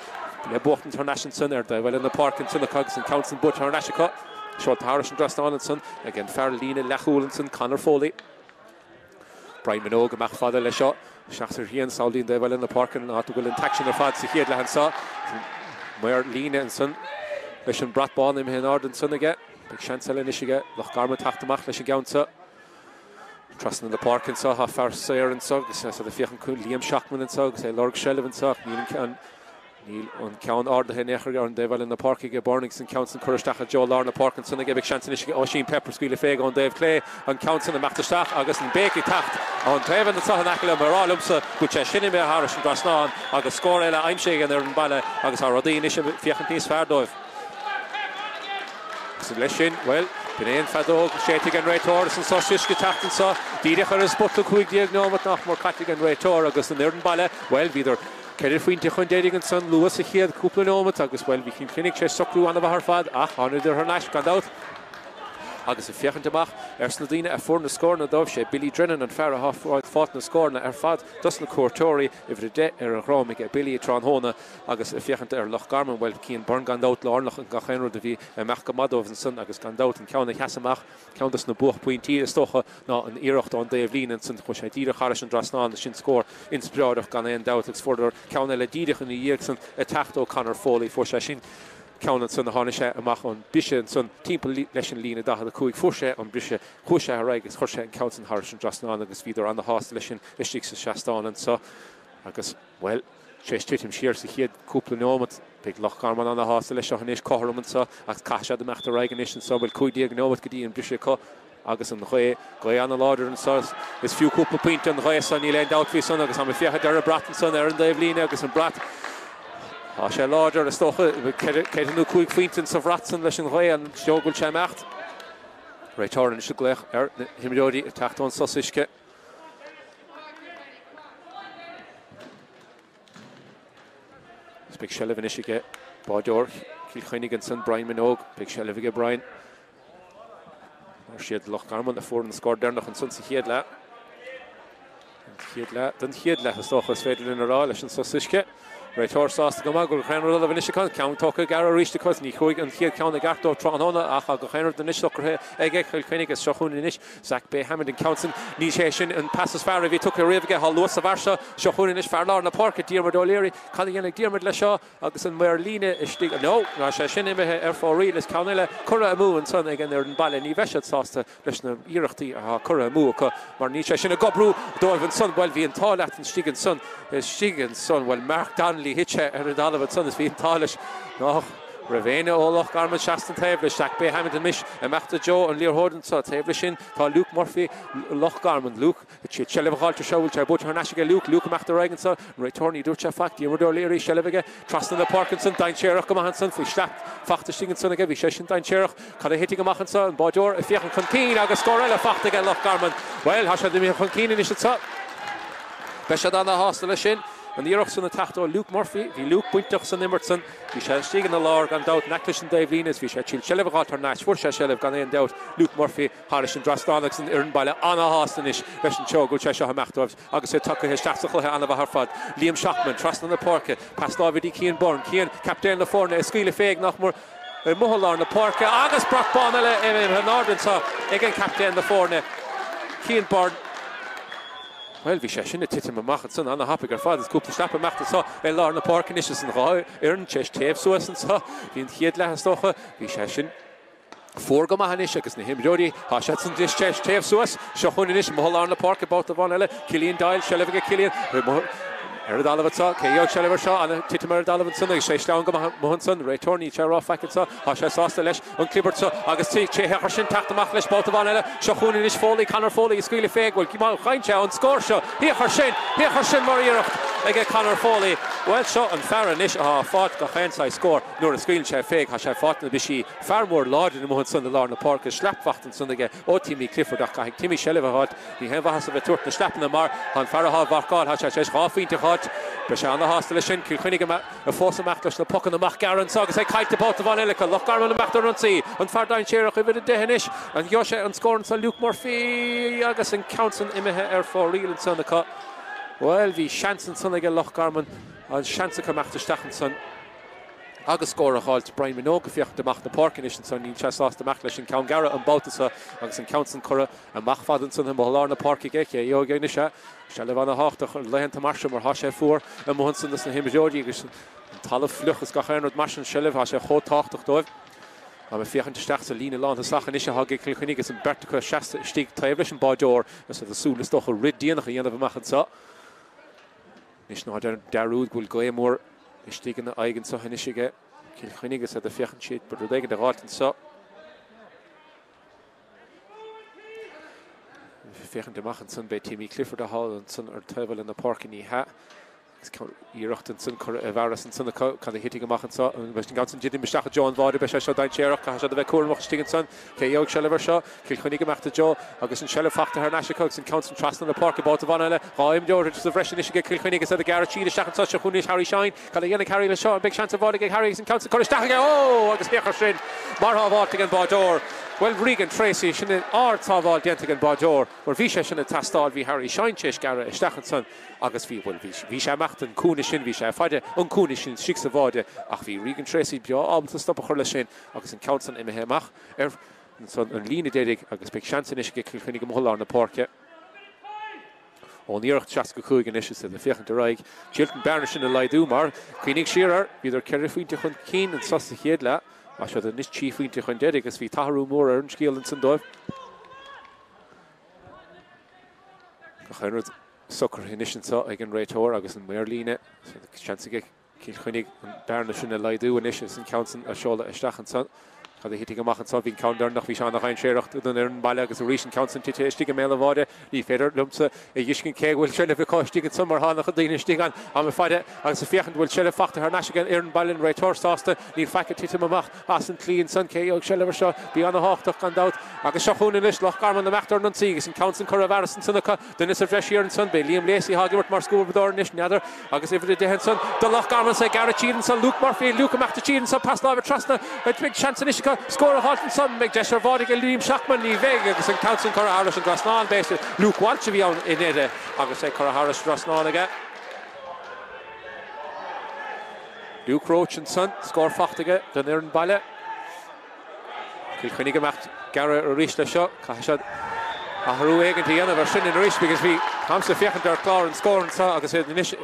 le buachtaint thar n-ais ansan ar dtaobh eile na páirce ansan acu agus an ceann san buaite thar n-ais acu. Seolta thairis an dtrasnán ansan ag an fear líne leathchúil ansan, Conor Foley. Brian Minogue amach fada leis seo. Isteach sa thrian, samhlaigh an taobh eile na páirce an áit a bhfuil an t-aicsean ar fad sa chéad leath anso. Maor líne ansan leis an brat bán imithe in airde ansan aige. Beidh seans eile anois aige Loch Garman teacht amach leis an gceann seo. Trasna na páirce anseo, tá fear saor anseo agus é ag féachaint chuig Liam Shacman anseo agus é ag lorg seilbh anseo ach níl an ceann, níl an ceann ardaithe in aon chor ar an dtaobh eile na páirce aige Byrne agus an ceann san curtha isteach i dtreo lár na páirce ansan aige. Beidh seans anois ag Oisín Pepper scaoileadh fé ón dtaobh clé, an ceann san imeacht isteach agus an béic ag teacht ón taobh anseo in aice liom ag rá liomsa go bhfuil sé sin imithe thairis an dtrasnán agus scór eile aimsithe ag an fhoireann baile agus tá rudaí anois ag féachaint níos fearr dóibh. Agus leis sin, bhuel, b'in é an feadóg séidte ag an réiteoir is an sos uisce teacht anseo díreach ar an spota 15 neomat nach mór caite ag an réiteoir agus an fhoireann baile, bhuel, bhíodar ceithre phointe chun deiridh ansan luath sa chéad cúpla neomat agus, bhuel, bhí Cill Chainnigh tar éis socrú an-mhaith ar fad ach thánadar thar n-ais gan dabht. Agus ag féachaint amach ars na daoine a fuair na scóranna dóibh, sé Billy Drennan an fear atá fáilt na scóranna ar fad dos na cuairteoirí, uimhir 10 ar a dhrom aige Billy tráthnóna. Agus ag féachaint ar Loch Garman, bhuel, Cian Byrne gan dabht lárnach in gach aon rud a bhí ag imeacht go maith dóibh ansan agus gan dabht an ceann a sheas amach, ceann dos na buaicphointí is dócha ná an iarracht ón dtaobh líne ansan, chuaigh sé díreach thairis an dtrasnán, sin scór inspioráideach gan aon dabht agus fuaireadar ceann eile díreach ina dhiaidh san ag teacht ó Conor Foley, fuair sé sin ceann ansan a tháinig sé amach ón briseadh ansan timpeall leis an líne 45, fuair sé an briseadh, chuaigh sé ar aghaidh agus chuir sé an ceann san thairis an dtrasnán agus bhíodar ana-shásta leis sin istigh sa seastán anso agus, bhuel. Tar éis titim siar sa chéad cúpla neomat, beidh Loch Garman ana-shásta leis seo anois, cothrom anseo ach caithfidh siad imeacht ar aghaidh anois anseo. Bhfuil 15 neomat go dtí an briseadh acu agus an ghaoth, gaoth ana-láidir anseo. Is fiú cúpla pointe an ghaoth seo, níl aon dabht faoi san agus táim ag féachaint ar an brat ansan ar an dtaobh líne agus an brat, tá sé láidir, is dócha, ceithre nó cúig phointe sa bhrat san leis an ghaoth, an dóigh go bhfuil sé ag imeacht. Réiteoir anois ag glaoch ar na himreoirí ag teacht ón sos uisce. Is beidh seilbh anois aige báideoir Chill Chainnigh ansan, Brian Minogue. Beidh seilbh aige Brian. Mar siad Loch Garman a fuair an scór deireanach ansan sa chéad leath. An chéad leath den chéad leath is dócha is féidir linn a rá leis an sos uisce. Réiteoir sásta go maith go bhfuil gach aon rud ullamh anois acu. Ceann tógtha gearr arís acu. Ní chuaigh an chéad cheann i gceart dóibh tráthnóna ach tá gach aon rud anois socraithe aige Cill Chainnigh is seo chugainn anois Zach Bay Hammond an ceann san. Ní hé sin an pas is fearr a bhí tugtha riamh aige. Tá luas sa bhfear seo. Seo chugainn anois fear lár na páirce, Diarmuid O'Leary. Cad a dhéanfaidh Diarmuid leis seo agus an maor líne istigh? No, tá sé sin imithe ar fóraoil. Is ceann eile curtha amú ansan ag an fhoireann baile. Ní bheidh siad sásta leis na hiarrachtaí atá curtha amú acu mar níl sé sin ag oibriú dóibh ansan. Bhuel, bhí an t-ádh leat istigh ansan, istigh ansan. Bhuel, Mark Donnelly, thit sé ar an dtalamh ansan is bhí an t-ádh leis nach raibh éinne ó Loch Garman seasta an taobh leis. Zach Bay Hammond anois amach do Joe an liathróid anso. Taobh leis sin tá Luke Murphy, Loch Garman. Luke, seilbh a dh'fháilt seo, bhfuil sé buaite thar n-ais aige Luke. Luke amach ar aghaidh anso. An réiteoir, ní dúirt sé faic. Diarmuid O'Leary, seilbh aige trasna na páirce ansan. Dainséarach go maith ansan faoi shleacht fachta istigh ansan aige. Bhí sé sin dainséarach. Cad a thitfidh amach anso? An báideoir ag féachaint chun cinn agus scór eile fachta aige Loch Garman. Bhuel, tá siad imithe chun cinn anois anso. Beidh siad ana-shásta leis sin. An iarracht san ag teacht ó Luke Murphy. Bhí Luke bainteach san imirt san. Bhí sé istigh ina lár gan dabht in aice leis an dtaobh líne is bhí sé ag triail seilbh a dh'fháilt thar n-ais. Fuair sé seilbh gan aon dabht. Luke Murphy thairis an dtrasnán agus an fhoireann baile ana-shásta anois leis an treo go bhfuil sé seo ag imeacht dóibh agus iad tagtha isteach sa chluiche ana-mhaith ar fad. Liam Shacman trasna na páirce. Pas láimhe dtí Cian Byrne. Cian, captaen na foirne, ag scaoileadh fé ag nach mór amuigh i lár na páirce agus brat bán eile imithe in airde anseo ag an captaen na foirne, Cian Byrne. Bhuel, bhí sé sin ag titim amach ansan ana-thapaidh ar fad. Is cúpla sleap ag imeacht anseo i lár na páirce anois is an dhá fhoireann tar éis téamh suas anseo. Bhí an chéad leath is dócha, bhí sé sin. Fuar go maith anois agus na himreoirí, tá siadsan anois tar éis téamh suas. Seo chugainn anois amuigh i lár na páirce babhta amháin eile. Cillian Doyle, seilbh aige Cillian. Ar an dtalamh anseo, cé a gheobhaidh seilbh air seo? Ana titim ar an dtalamh ansan agus sé sleamhain go maith amuigh ansan. Réiteoir, níl sé ag rá faic anseo. Tá sé sásta leis an clibirt seo agus féach air sin teacht amach leis babhta amháin eile. Seo chugainn anois Foley, Conor Foley ag scaoileadh fé. Bhuel, má fhaigheann sé an scór seo, féach air sin, féach air sin mar iarracht aige Conor Foley. Bhuel, seo an fear anois atá ag fáilt gach aon saghas scór nuair a scaoileann sé fé. Tá sé ag fáilt na brisí. Fear mór láidir amuigh ansan i lár na páirce, slap fachta ansan aige ó Timmy Clifford ach caithfidh Timmy seilbh a fháilt. Ní haon mhaitheas a bheith tabhairt na sleaipeanna mar tá an fear atá á mharcáil, tá sé tar éis 2 phointe a fháilt. Beidh sé ana-shásta leis sin. Cill Chainnigh fós imeacht leis na pocanna amach gearra anso agus é caillte babhta amháin eile acu. Loch Garman imeacht ar an ionsaí. An fear dainséarach uimhir 10 anois. An gheobhaidh sé an scór anso Luke Murphy agus an ceann san imithe ar fóraoil ansan acu. Bhuel, bhí seans ansan aige Loch Garman, an seans acu imeacht isteach ansan. Agus scór a dh'fháilt Brian Minogue ag féachaint amach na páirce anois ansan, níl sé sásta imeacht leis an ceann gearra an babhta seo agus an ceann san curtha amach fada ansan amuigh i lár na páirce aige. Cé a gheobhaidh anois é? Seilbh ana-thábhachtach ar laethanta mar seo mar thá sé fuar amuigh ansan dos na himreoirí agus an talamh fliuch is gach aon rud mar sin. Seilbh, thá sé chomh tábhachtach dóibh. Táim ag féachaint isteach sa líne lántosach anois athá ag Cill Chainnigh agus an beirt acu seasta istigh taobh leis an báideoir agus iad ag súil is dócha rith déanach a dhéanamh amach anso. Anois ná déan dearúd go bhfuil gaoth mhór istigh ina aghaidh anseo anois aige Cill Chainnigh agus iad ag féachaint siad rud éigin a dh'fháilt anseo. Féachaint amach ansan b'é Timmy Clifford atá ansan ar taobh eile na páirce ní hea. Agus iarracht ansan curtha i bhfearas ansan acu cad a thitfidh amach anseo. An ceann san titim isteach i dtreo an bháide beidh sé seo dainséarach caithfidh siad a bheith cúramach istigh ansan. Cé a gheobhaidh seilbh air seo? Cill Chainnigh imeacht i dtreo agus an seilbh fachta thar n-ais acu agus an ceann san trasna na páirce. Babhta amháin eile, 2 imreoir sa bhreis anois aige Cill Chainnigh agus iad ag gearradh tríd isteach anseo. Seo chugainn anois Harry Shine. Cad a dhéanfaidh Harry leis seo? An mbeidh seans ar bháide ag Harry agus an ceann san curtha isteach aige? Ó! Agus féach air sin mar shábháilt ag an báideoir. Bhuel, Regan Treacy, sin ard-sábháil déanta ag an báideoir mar bhí sé sin ag teastáil. Bhí Harry Shine tar éis gearradh isteach ansan agus bhí, bhuel, bhí, bhí sé amach den cúinne sin, bhí sé faide an cúinne sin istigh sa bháide ach bhí Regan Treacy breá ábalta stop a chur leis sin agus an ceann san imithe amach ar an líne deiridh agus beidh seans anois ag Cill Chainnigh amuigh i lár na páirce ón iarracht 65 anois is iad ag féachaint ar aghaidh. Chilton an bearna sin a laghdú mar, cuimhnigh siar air, bhíodar ceithre phointe chun cinn anso sa chéad leath. Tá siad anois trí phointe chun deiridh agus bhí t-athrú mór ar an scéal ansin dóibh. Gach aon rud socraithe anois anseo ag an réiteoir agus an maor líne. Seans aige Cill Chainnigh an bearna sin a laghdú anois agus an ceann san a seoladh isteach ansan. Cad a thitfidh amach anso? Bhí an ceann deireanach, bhí sé ana-dhainséarach don fhoireann baile agus arís an ceann san tite istigh i mbéal an bháide. Ní féidir liomsa a dh'fheiscint cé go bhfuil seilbh acu istigh ansan mar tá an-chuid daoine istigh ann am faide agus ag féachaint bhfuil seilbh fachta thar n-ais ag an fhoireann baile an réiteoir sásta. Níl faic ag titim amach as an tslí ansan. Cé a gheobhaidh seilbh air seo? Bí ana-thábhachtach gan dabht. Agus seo chugainn anois Loch Garman imeacht ar an ionsaí agus an ceann san curtha i bhfearas ansan acu. Duine sa bhreis thiar ansan, b'é Liam Lacey atá ag imirt mar scuabadóir anois, n'fheadar, agus uimhir 10 ansan do Loch Garman is é ag gearradh tríd ansan, Luke Murphy, Luke imeacht tríd ansan, pas láimhe trasna, beidh seans anois acu scór a dh'fháilt ansan, mbeidh deis ar bháide ag Liam Shacman, ní bheidh, agus an ceann san curtha thairis an dtrasnán, b'é Luke Walsh a bhí ann i ndeireadh agus é curtha thairis an dtrasnán aige. Luke Roche ansan, scór fachta aige don fhoireann baile. Cill Chainnigh imeacht gearradh arís leis seo. Caithfidh siad athrú éigin a dhéanamh ar sin arís because bhí táimse ag féachaint ar chlár an scóir anseo agus iad anois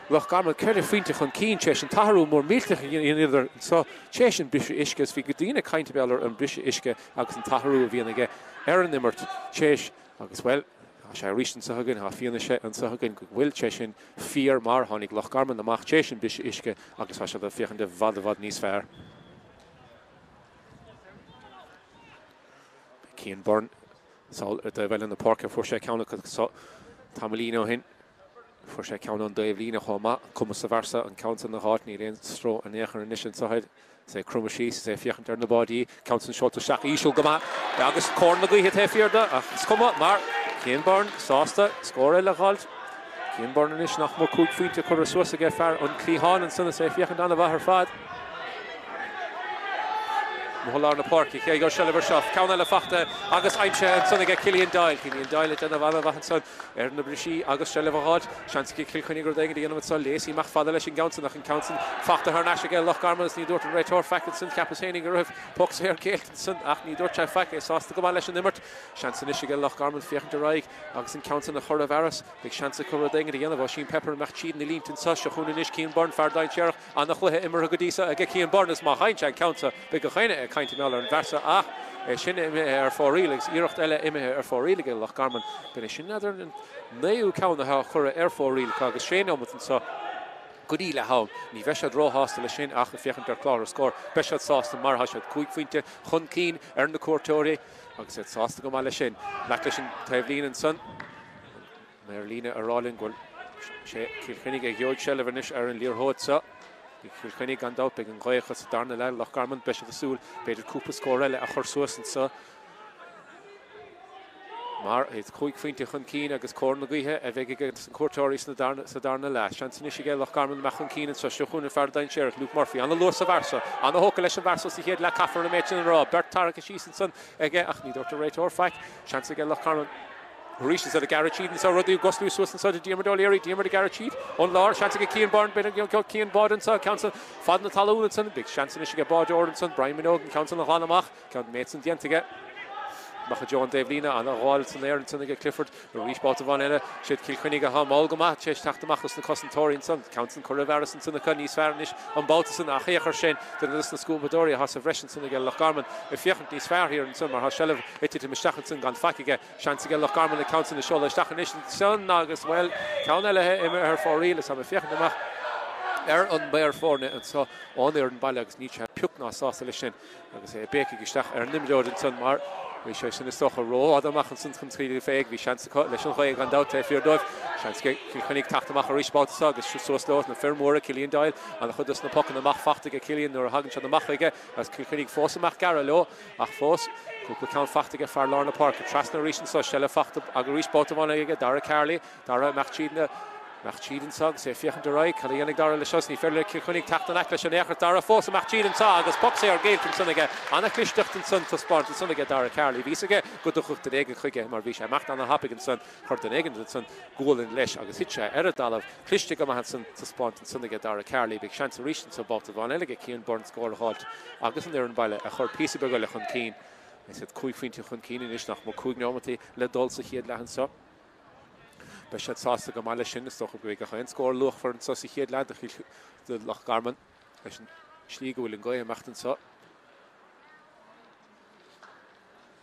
Loch Garman ceithre phointe chun cinn tar éis an t-athrú mór millteach a dheineadar anseo tar éis an briseadh uisce agus bhí daoine ag caint mar gheall ar an briseadh uisce agus an t-athrú a bhíonn aige ar an imirt tar éis agus bhuel tá sé arís anseo againn, tá fianaise anseo againn go bhfuil sé sin fíor mar tháinig Loch Garman amach tar éis an briseadh uisce agus tá siad ag féachaint i bhfad i bhfad níos fearr. Cian Byrne sall ar dtaobh eile na páirce. Fuair sé ceann acu tamaillín ó shin. Fuair sé ceann ón dtaobh líne chomh maith. An cumas sa bhfear seo an ceann san a dh'fháilt. Níl aon stró in aon chor anois anseo air. Is é ag cromadh síos, is é ag féachaint ar na báidí. Ceann san seolta isteach íseal go maith agus cóir na gaoithe taobh thiar de ach is cuma mar Cian Byrne sásta scór eile a dh'fháilt. Cian Byrne anois nach mór 5 phointe curtha suas aige fear an cliatháin ansan is é ag féachaint an-mhaith ar fad. Amuigh i lár na páirce, cé a gheobhaidh seilbh air seo? Ceann eile fachta agus aimsithe ansan aige Cillian Doyle. Cillian Doyle ag déanamh an-mhaith ansan ar na brisí agus seilbh a dh'fháilt. Seans aige Cill Chainnigh rud éigin a dhéanamh anso. Lacey amach fada leis an gceann san ach an ceann san fachta thar n-ais aige Loch Garman agus ní dúirt an réiteoir faic ansan. Cheapas féinig go raibh poc saor géillte ansan ach ní dúirt sé faic. É sásta go maith leis an imirt. Seans anois aige Loch Garman féachaint ar aghaidh agus an ceann san a chur i bhfearas. Beidh seans acu rud éigin a dhéanamh. Oisín Pepper amach tríd na línte anso. Seo chugainn anois Cian Byrne, fear dainséarach. Ana-chluiche imeartha go dtí seo aige Cian Byrne is má fhaigheann sé an ceann seo beidh gach éinne ag caint mar gheall ar an bhfear seo ach É sin imithe ar fóraoil agus iarracht eile imithe ar fóraoil ag Loch Garman. B'in é sin n'fheadar an naoú ceann atá curtha ar fóraoil acu agus sé nóimeat anseo go dtí leath am. Ní bheidh siad róshásta leis sin ach ag féachaint ar chlár an scóir beidh siad sásta mar tá siad cúig phointe chun cinn ar na cuairteoirí agus iad sásta go maith leis sin. Imeacht leis an taobhlíne ansan. Maor líne a rá linn go bhfuil sé Cill Chainnigh a gheobhaidh seilbh anois ar an liathróid seo. Cill Chainnigh gan dabht, beidh an ghaoth acu sa darna leath. Loch Garman, beidh siad ag súil b'fhéidir cúpla scór eile a chur suas anseo mar iad cúig phointe chun cinn agus cóir na gaoithe a bheidh ag na cuairteoirí sa darna leath. Seans anois aige Loch Garman amach chun cinn anseo. Seo chugainn an fear dainséarach, Luke Murphy. Ana-luas sa bhfear seo. Ana-thógtha leis an bhfear seo sa chéad leath, caithfear an méid sin a rá. Beirt tarraingthe síos ansan aige ach ní dúirt an réiteoir faic. Seans aige Loch Garman. Arís anseo do Gareth Sheehan anseo, rudaí ag osclú suas anseo do Diarmuid O'Leary, Diarmuid do Gareth Sheehan ón lár, seans aige Cian Byrne, b'fhéidir Cian báide anseo, ceann san fad na talún ansan, beidh seans anois aige báideoir ansan, Brian Minogue, an ceann san a ghlanadh amach, ceann méid san déanta aige. Amach i dtreo an dtaobhlíne, ana-ghabháil san aer ansan aige Clifford, arís babhta amháin eile, siad Cill Chainnigh atá mall go maith tar éis teacht amach os na cosantóirí ansan, ceann san curtha i bhfearas ansan acu, níos fearr anois an babhta san ach féach air sin, duine dos na scuabadóirí atá sa bhreis ansan aige Loch Garman ag féachaint níos fearr thiar ansan mar tá seilbh ag titim isteach ansan gan faic aige. Seans aige Loch Garman an ceann san a seoladh isteach anois ansan agus, bhuel, ceann eile imithe ar fóraoil is tá mé ag féachaint amach ar an maor foirne anso ón fhoireann baile agus níl sé pioc ná sásta leis sin agus é ag béicigh isteach ar an imreoir ansan mar bhí sé sin is dócha rófhada amach ansan chun scaoileadh fé. Bhí seans acu leis an ghaoth gan dabht taobh thiar dóibh. Seans ag Cill Chainnigh teacht amach arís babhta seo agus suas leo na fir mhóra, Cillian Doyle, an-chuid dos na pocanna amach fachta aige Cillian nuair a thagann siad amach chuige agus Cill Chainnigh fós amach gearradh leo. Ach fós, cúpla ceann fachta aige fear lár na páirce. Trasna arís anso, seilbh fachta arís babhta amháin aige Dara Carley. Dara imeacht tríd na, imeacht tríd anso agus é ag féachaint ar aghaidh. Cad a dhéanfaidh Dara leis seo? Ní féidir le Cill Chainnigh teacht in aice leis in aon chor. Dara fós imeacht tríd anso agus poc saor géillte ansan aige. Ana-chlisteacht ansan taispeánta ansan aige Dara Carley. Bhí fhios aige go dtiocfadh duine éigin chuige mar bhí sé imeacht ana-thapaidh ansan. Chuir duine éigin ansan gualainn leis agus thit sé ar an dtalamh. Cliste go maith ansan taispeánta ansan aige Dara Carley. Beidh seans arís anso babhta amháin eile aige Cian Byrne scór a dh'fháilt agus an fhoireann baile a chur píosa beag eile chun cinn. Is iad cúig phointe chun cinn anois nach mór cúig neomataí le dul sa chéad leath anso. Beidh siad sásta go maith leis sin. Is dócha go mbeidh gach aon scór luachmhar anso sa chéad leath do Loch Garman leis an slí go bhfuil an ghaoth imeacht anso.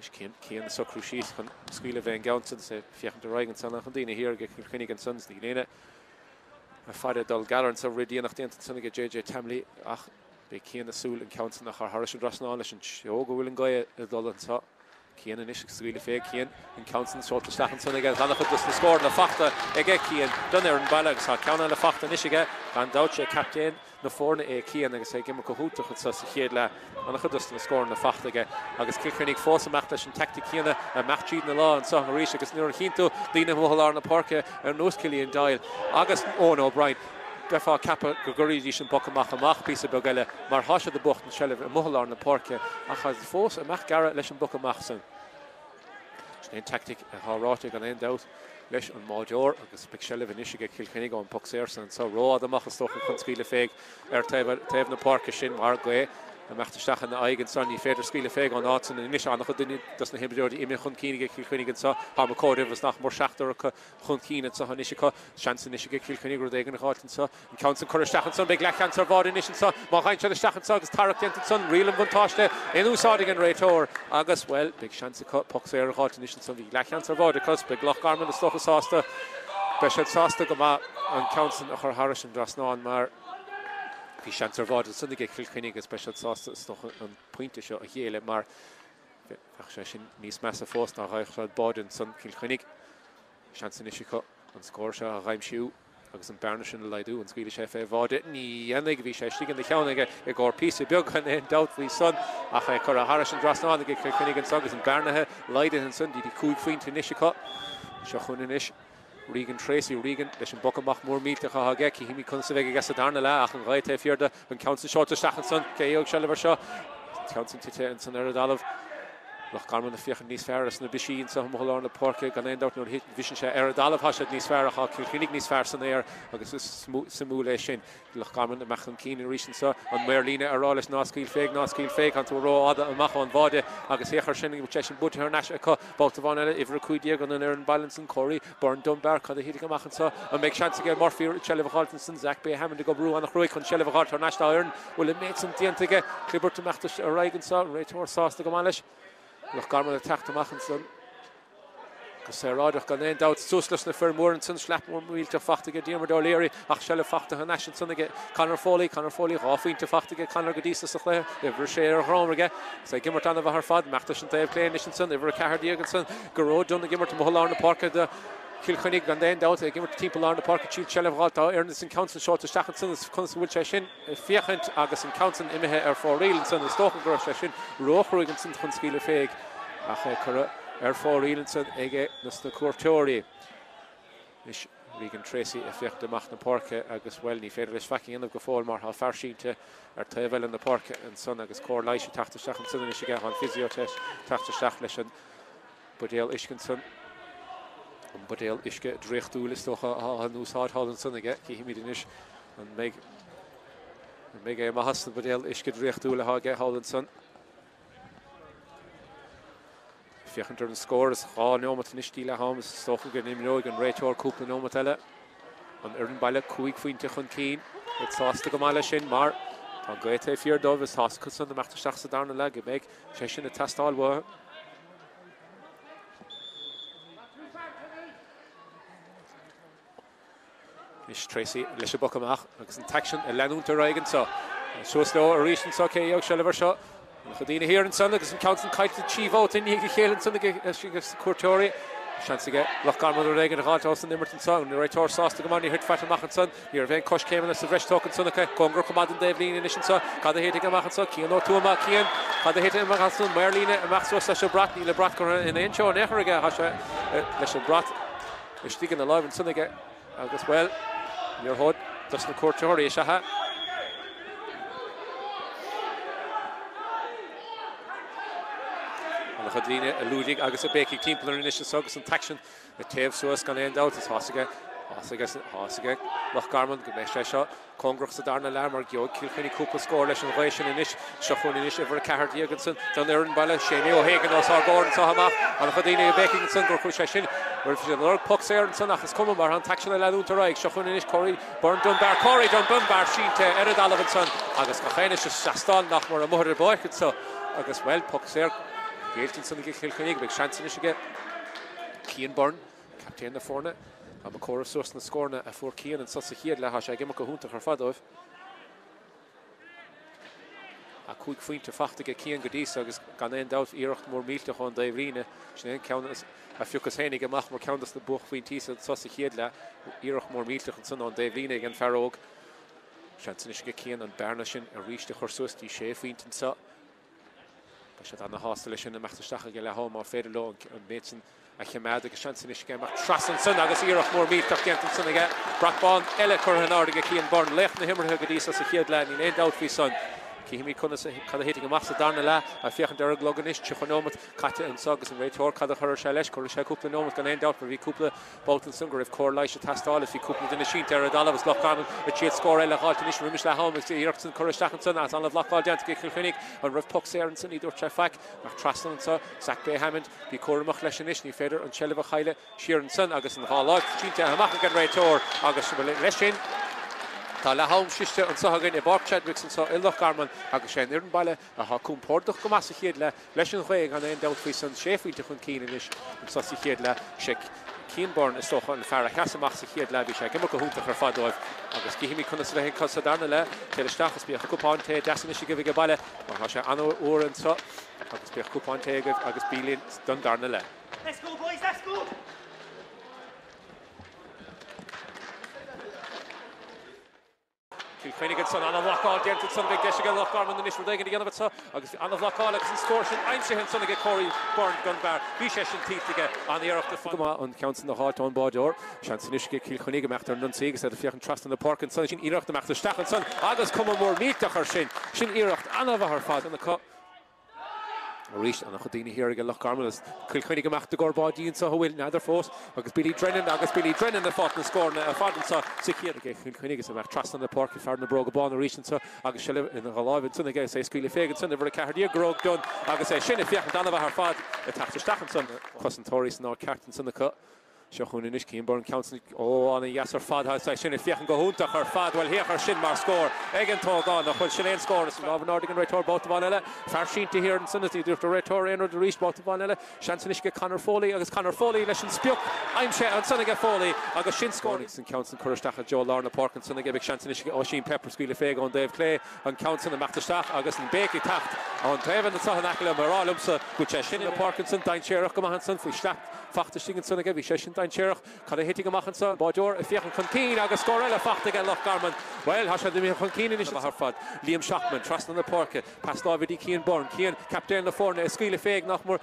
Anois Cian, Cian ag socrú síos chun scaoileadh fén gceann san, is é féachaint ar aghaidh ansan ach an daoine thiar ag Cill Chainnigh ansan is níl éinne ag faire dul geall anso rith déanach déanta ansan aige JJ Tamley ach beidh Cian ag súil an ceann san a chur thairis an dtrasnán leis an treo go bhfuil an ghaoth ag dul anso. Cian anois ag scaoileadh fé, Cian an ceann san seolta isteach ansan aige, an-chuid dos na scóranna fachta aige Cian don fhoireann baile agus tá ceann eile fachta anois aige gan dabht sé captaen na foirne é Cian agus é ag imirt go hiontach anso sa chéad leath. An-chuid dos na scóranna fachta aige agus Cill Chainnigh fós imeacht leis an teaictic chéanna imeacht tríd na lá anso arís agus nuair a chíonn tú daoine amuigh i lár na páirce ar nós Cillian Doyle agus Eoin O'Brien bheifeá ag ceapadh go gcuirfidís an poc amach amach píosa beag eile mar tá siad ag buachtaint seilbh amuigh i lár na páirce ach tá siad fós imeacht gearradh leis an bpoc amach san. Sin é an teaictic atá ráite gan aon dabht leis an mbáideoir agus beidh seilbh anois aige Cill Chainnigh ón bpoc saor san anseo. Rófhada amach is dócha chun scaoileadh fé ar taobh na páirce sin mar gaoth imeacht isteach ina aghaidh anso. Ní féidir scaoileadh fé ón áit san anois. An-chuid duine dos na himreoirí imithe chun cinn aige Cill Chainnigh anseo. Tá na comhaireamh is nach mór seachtar acu chun cinn anseo anois acu. Seans anois aige Cill Chainnigh rud éigin a dh'fháilt anseo. An ceann san curtha isteach ansan, beidh leathsheans ar bháide anois anso má ghabhann siad isteach anso agus tarrac déanta ansan, riail an bhuntáiste in úsáid ag an réiteoir agus, bhuel, beidh seans acu poc saor a dh'fháilt anois ansan. Bhí leathsheans ar bháide acu, beidh Loch Garman is dócha sásta, beidh siad sásta go maith an ceann san a chur thairis an dtrasnán mar bhí seans ar bháide ansan aige Cill Chainnigh agus beidh siad sásta is dócha an pointe seo a ghéilleadh mar bheadh sé sin níos measa fós dá bhfaigheadh siad báide ansan Cill Chainnigh. Seans anois acu an scór seo a dh'aimsiú agus an bearna sin a laghdú. An scaoilfidh sé fé bháide? Ní dhéanfaidh. Bhí sé istigh ina cheann aige i gcomhair píosa beag, gan aon dabht faoi san, ach é curtha thairis an dtrasnán ag Cill Chainnigh anso agus an bearna laghdaithe ansan go dtí cúig phointe anois acu. Seo chugainn anois Regan Treacy. Regan leis an bpoc amach mór millteach atá aige. Cífimid conas a bheidh aige sa darna leath ach an ghaoth taobh thiar de. An ceann san seolta isteach ansan. Cé a gheobhaidh seilbh air seo? An ceann san tite ansan ar an dtalamh. Loch Garman ag féachaint níos fearr as na bisí anso amuigh i lár na páirce gan aon dabht nuair a bhiseann sé ar an dtalamh tá siad níos fearr ach tá Cill Chainnigh níos fearr san aer agus is suimiúil é sin. Loch Garman amach chun cinn arís anso. An maor líne ag rá leis ná scaoil fé, ná scaoil fé, tá tú rófhada amach ón bháide agus féach air sin go bhfuil sé sin buaite thar n-ais acu. Babhta amháin eile, uimhir 15 an fhoireann baile ansan, Corey Byrne Dunbar, cad a thitfidh amach anso? An mbeidh seans aige Murphy seilbh a dh'fháilt ansan? Zach Bay Hammond ag oibriú an-chruaidh chun seilbh a dh'fháilt thar n-ais dá fhoireann. Bhfuil an méid san déanta aige? Clibirt imeacht ar aghaidh anso, an réiteoir sásta go maith leis. Loch Garman ag teacht amach ansan go saoráideach gan aon dabht. Suas leis na fir mhóra ansan, slap mór millteach fachta aige Diarmuid O'Leary ach seilbh fachta thar n-ais ansan aige Conor Foley. Conor Foley, 2 phointe fachta aige Conor go dtí so sa chluiche. Uimhir 6 ar a dhrom aige. Is é ag imirt an-mhaith ar fad. Imeacht leis an taobh clé anois ansan, uimhir 14 ansan. Gearóid Dunne ag imirt amuigh i lár na páirce do Chill Chainnigh gan aon dabht. Ag imirt timpeall lár na páirce tríd seilbh a fháil. Tá Aaron an ceann san seolta isteach ansan is conas a bhfuil sé sin? ag féachaint agus an ceann san imithe ar fóraoil ansan. Is dócha go raibh sé sin róchruaidh ansan chun scaoileadh féig ach é curtha ar fóraoil ansan ag na cuairteoirí. Anois Regan Treacy ag féachaint amach na páirce agus, bhuel, ní féidir leis faic a dhéanamh go fóill mar tá fear sínte ar taobh eile na páirce ansan agus cóir leighis ag teacht isteach ansan anois aige. Tá an physio tar éis teacht isteach leis an buidéal uisce ansan. An buidéal uisce draíochtúil is dócha atá in úsáid thall ansan aige. Cífimid anois an mbeidh an mbeidh aon mhaitheas sa bhuidéal uisce draíochtúil atá aige thall ansan. Féachaint ar an scór is 2 neomat anois dtí leath am is is dócha go n-imreoidh an réiteoir cúpla neomat eile. An fhoireann baile 5 phointe chun cinn. Iad sásta go maith leis sin mar tá an ghaoth taobh thiar dóibh is tá a fhios acusan imeacht isteach sa darna leath go mbeidh sé sin ag teastáil uathu. Anois Treacy leis an bpoc amach agus an t-aicsean ag leanúint ar aghaidh anseo. Suas leo arís anseo cé a gheobhaidh seilbh air seo. An-chuid daoine thiar ansan agus an ceann san caillte 3 bhabhta i ndiaidh a chéile ansan ag na cuairteoirí. Seans aige Loch Garman rud éigin a dh'fháilt as an imirt anseo. An réiteoir sásta go maith, níor thit faic amach ansan. Ní raibh aon coiscéimeanna sa bhreis tógtha ansan acu. Cóngarach chomh maith don dtaobh líne anois anseo. Cad a thitfidh amach anseo? Cian Ó Tuama, Cian, cad a thitfidh amach ansan? Maor líne amach suas leis an brat. Níl an brat curtha in aon treo in aon chor aige. Tá sé leis an brat istigh ina láimh ansan aige agus, bhuel, liathróid dos na cuairteoirí is ea é. An-chuid daoine ag liúdigh agus ag béicigh timpeall orainn anois anseo agus an t-aicsean Ag téamh suas gan aon dabht, is tá a fhios aige, tá a fhios aige, tá a fhios aige Loch Garman go mbeidh sé seo cóngarach sa darna leath mar gheobhaidh Cill Chainnigh cúpla scór leis an ghaoth sin anois. Seo chugainn anois uimhir 14 ansan don fhoireann baile, Séimí O'Hagan os ár gcomhair anseo amach. An-chuid daoine ag béicigh ansan gur chuaigh sé sin, bhfuil siad ag lorg poc saor ansan ach is cuma mar tá an t-aicsean ag leanúint ar aghaidh. Seo chugainn anois Corey Byrne Dunbar, Corey Dunbar sínte ar an dtalamh ansan agus gach éinne sa seastán nach mór amuigh ar an bpáirc anseo agus, bhuel, poc saor géillte ansan ag Cill Chainnigh. Beidh seans anois aige. Cian Byrne, captaen na foirne. Tá mé ag comhaireamh suas na scóranna a fuair Cian anseo sa chéad leath. Tá sé ag imirt go hiontach ar fad dóibh. Tá 5 phointe fachta aige Cian go dtí so agus gan aon dabht iarracht mór millteach ón dtaobh líne. Sin é an ceann a phiocas féinig amach mar ceann dos na buaicphointí anseo sa chéad leath. Iarracht mór millteach ansan ón dtaobh líne ag an fear óg. Seans anois aige Cian an bearna sin arís a chur suas dtí sé phointe anseo. Beidh siad ana-shásta leis sin imeacht isteach ag leath am má féidir leo an méid sin a choimeád agus seans anois aige imeacht trasna ansan agus iarracht mór millteach déanta ansan aige. Brat bán eile curtha in airde aige Cian Byrne, laoch na himeartha go dtí so sa chéad leath, níl aon dabht faoi san. Cífimid conas cad a thitfidh amach sa darna leath. Ag féachaint ar an gclog anois, 30 nóimeat caite anso agus an réiteoir cad a chuirfidh sé leis? Cuirfidh sé cúpla nóimeat gan aon dabht mar bhí cúpla babhta ansan go raibh cóir leighis ag teastáil is bhí cúpla duine sínte ar an dtalamh is Loch Garman ag triail scór eile a dh'fháilt anois roimis leath am agus iarracht san curtha isteach ansan agus an-bhlocáil déanta ag Cill Chainnigh. An raibh poc saor ansan? Ní dúirt sé faic. Ach trasna anso Zach Bay Hammond. Bí cúramach leis anois, ní féidir an tseilbh a chailleadh siar ansan agus an dhá láimh sínte amach ag an réiteoir agus leis sin tá leath am sroiste anso againn i bPáirc Chadwicks anso i Loch Garman agus sé an fhoireann baile atá compordach go maith sa chéad leath Leis an ghaoth, gan aon dabht faoi san, sé phointe chun cinn anois anso sa chéad leath. Sé Cian Byrne is dócha an fear a sheas amach sa chéad leath. Bhí sé ag imirt go hiontach ar fad dóibh agus cífimid conas a bheidh sa darna leath. Téir isteach is bíodh cupán tae deas anois agaibh ag baile mar tá sé an-fhuar anso agus bíodh cupán tae agaibh agus bí linn don darna leath. Let's go boys, let's go! Cill Chainnigh ansan, an-bhlocáil déanta ansan, beidh deis aige Loch Garman anois rud éigin a dhéanamh anso agus an-bhlocáil agus an scór sin aimsithe ansan aige Corey Byrne Dunbar. Bhí sé sin tuillte aige, an-iarracht ar fad. Go maith an ceann san a dh'fháilt ón báideoir. Seans anois aige Cill Chainnigh imeacht ar an ionsaí agus iad ag féachaint trasna na páirce ansan. Sin iarracht imeacht isteach ansan agus cuma mór millteach air sin. Sin iarracht an-mhaith ar fad acu. Arís, an-chuid daoine thiar ag Loch Garman agus Cill Chainnigh amach i gcomhair báidí anseo a bhfuil, n'fheadar fós, agus Billy Drennan agus Billy Drennan ag fáilt na scóranna ar fad anseo sa chéad ag Cill Chainnigh agus amach trasna na páirce fear na bróga bána arís anseo agus seilbh ina láimh ansan aige is é ag scaoileadh féig ansan uimhir 14 Gearóid Dunne agus é sin ag féachaint an-mhaith ar fad ag teacht isteach ansan. Cosantóirí san áit ceart ansan acu. Seo chugainn anois Cian Byrne, ceann san, ó, ana-dheas ar fad, tá sé sin ag féachaint go hiontach ar fad, bhuel féach ar sin mar scór ag an t-ógánach, bhuel sin é an scór, is lámh in airde ag an réiteoir babhta amháin eile, fear sínte thiar ansan is ní dúirt an réiteoir aon rud arís babhta amháin eile, seans anois ag Conor Foley agus Conor Foley leis an sprioc aimsithe ansan aige Foley agus sin scór. Agus an ceann san curtha isteach i dtreo lár na páirce ansan aige, beidh seans anois ag Oisín Pepper scaoileadh fé ón dtaobh clé, an ceann san imeacht isteach agus an béic ag teacht ón taobh anseo in aice liom ag rá liomsa go bhfuil sé sin ina páirc ansan dainséarach go maith ansan faoi shleacht fachta istigh ansan aige, bhí sé sin dainséarach. Cad a thitfidh amach anso? Báideoir ag féachaint chun cinn agus scór eile fachta aige Loch Garman. Bhuel, tá siad imithe chun cinn anois ar fad. Liam Shacman trasna na páirce, pas láimhe dtí Cian Byrne. Cian, captaen na foirne, ag scaoileadh fé nach mór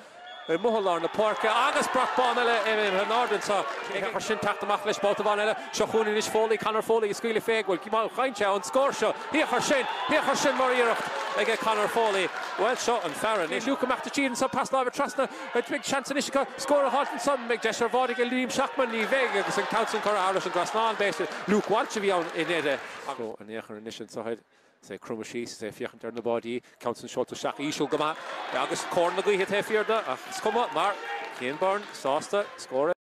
amuigh i lár na páirce agus brat bán eile imithe in airde anso. Féach sin teacht amach leis babhta amháin eile. Seo chugainn anois Foley, Conor Foley ag scaoileadh fé. Bhuel, chaith sé an scór seo. Féach ar sin! Féach ar sin mar iarracht aige Conor Foley. Bhuel, seo an fear anois. Luke amach de tríd anso, pas láimhe trasna. Beidh seans anois acu scór a fháilt ansan. Beidh deis ar bháide ag Liam Shacman, ní bheidh, agus an ceann san curtha thairis an dtrasnán. B'fhéidir Luke Walsh a bhí ann i ndeireadh. Agus an fhéachaint anois anso air. Is é ag cromadh síos, is é ag féachaint ar na báidí. Ceann san seolta isteach íseal go maith agus cóir na gaoithe taobh thiar de ach is cuma mar Cian Byrne sásta scór a.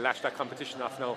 lash that competition off now.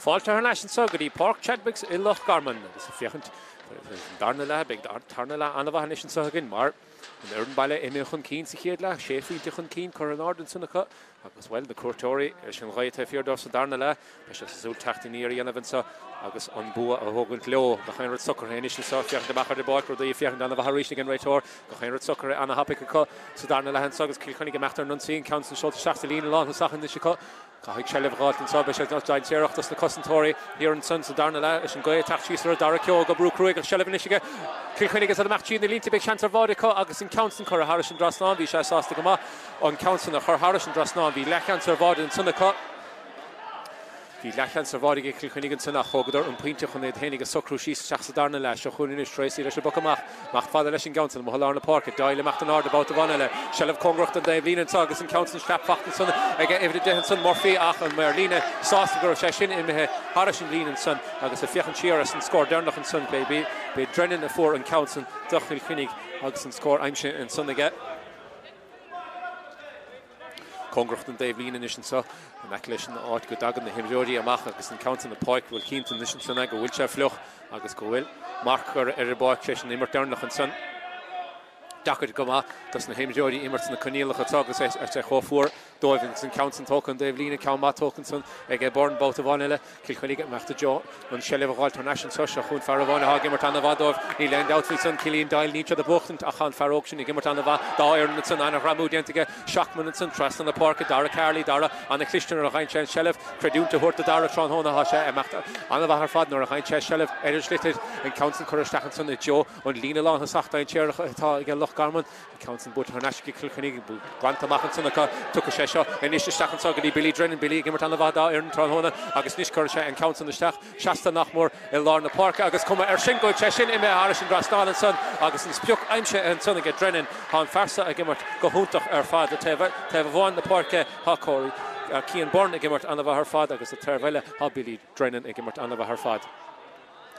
Fáilte thar n-ais anseo go dtí Páirc Chadwicks i Loch Garman agus ag féachaint ar an darna leath, beidh an tarna leath an-mhaith anois anseo againn mar an fhoireann baile imithe chun cinn sa chéad leath, sé phointe chun cinn curtha in airde ansan acu Agus, bhuel, na cuairteoirí, leis an ghaoth taobh thiar dóibh sa darna leath, beidh siad ag súil teacht aniar a dhéanamh anseo agus an bua a thógaint leo. Gach aon rud socraithe anois anseo, féachaint amach ar an bpáirc, rudaí ag féachaint an-mhaith arís ag an réiteoir. Gach aon rud socraithe an-thapaidh acu sa darna leath anseo agus Cill Chainnigh ag imeacht ar an ionsaí, an ceann san seolta isteach sa líne lánthosach anois acu. Caithfidh seilbh a dh'fháilt anseo, beidh sé dainséarach dos na cosantóirí thiar ansan sa darna leath leis an gaoth ag teacht síos orthu. Dara Keogh ag oibriú cruaidh ach seilbh anois aige Cill Chainnigh agus iad ag imeacht tríd na línte, beidh seans ar bháide acu agus an ceann san curtha thairis an dtrasnán, bhí sé sásta go maith. An ceann san a chur thairis an dtrasnán. Bhí leathsheans ar bháide ansan acu. Bhí leathsheans ar bháide ag Cill Chainnigh ansan ach thógadar an pointe chun iad fhéinig a socrú síos isteach sa darna leath. Seo chugainn anois Tracy leis an bpoc amach. Amach fada leis an gceann san amuigh i lár na páirce. Doyle imeacht in airde babhta amháin eile. Seilbh cóngarach don dtaobh líne anso agus an ceann san sleap fachta ansan ag uimhir 10 ansan Murphy ach an maor líne sásta go raibh sé sin imithe thairis an líne ansan agus ag féachaint siar ar an scór deireanach ansan b'é Drennan a fuair an ceann san do Chill Chainnigh agus an scór aimsithe ansan aige. Cóngarach don dtaobh líne anois anseo, in aice leis an áit go dtagann na himreoirí amach agus an ceann san an pháirc, bhfuil cinnte anois ansan go bhfuil sé fliuch agus go bhfuil marc ar an bpáirc tar éis an imirt deireanach ansan. Deacair go maith dos na himreoirí imirt sna coinníollacha atá agus é chomh fuar dóibh agus an ceann san tógtha an dtaobh líne, ceann maith tógtha ansan ag Byrne babhta amháin eile. Cill Chainnigh ag imeacht i dtreo an seilbh a dh'fháilt thar n-ais anseo. Seo chugainn fear amháin atá ag imirt an-mhaith dóibh. Níl aon dabht faoi san. Cillian Doyle, níl siad ag buachtaint ach tá an fear óg sin ag imirt an-mhaith dá fhoireann ansan. An-ghreamú déanta aige. Seachman ansan trasna na páirce. Dara Carley, Dara an-chliste nuair a fhaigheann sé an seilbh. Creidiúint a thabhairt do Dara tráthnóna. Tá sé ag imeacht an-mhaith ar fad nuair a fhaigheann sé seilbh ar an sliotar. An ceann san curtha isteach ansan i dtreo an líne lánthosach dainséarach atá ag Loch Garman. Ceann san buaite thar n-ais ag Cill Chainnigh, glanta amach ansan acu. Tiocfaidh sé seo anois isteach anso go dtí Billy Drennan. Billy ag imirt an-mhaith dá fhoireann tráthnóna agus anois cuirfidh sé an ceann san isteach seasta nach mór i lár na páirce agus cuma air sin go bhfuil sé sin imithe thairis an dtrasnán ansan agus an sprioc aimsithe ansan aige Drennan. Tá an fear seo ag imirt go hiontach ar fad. Taobh amháin na páirce tá Corey Cian Byrne ag imirt an-mhaith ar fad agus an taobh eile tá Billy Drennan ag imirt an-mhaith ar fad.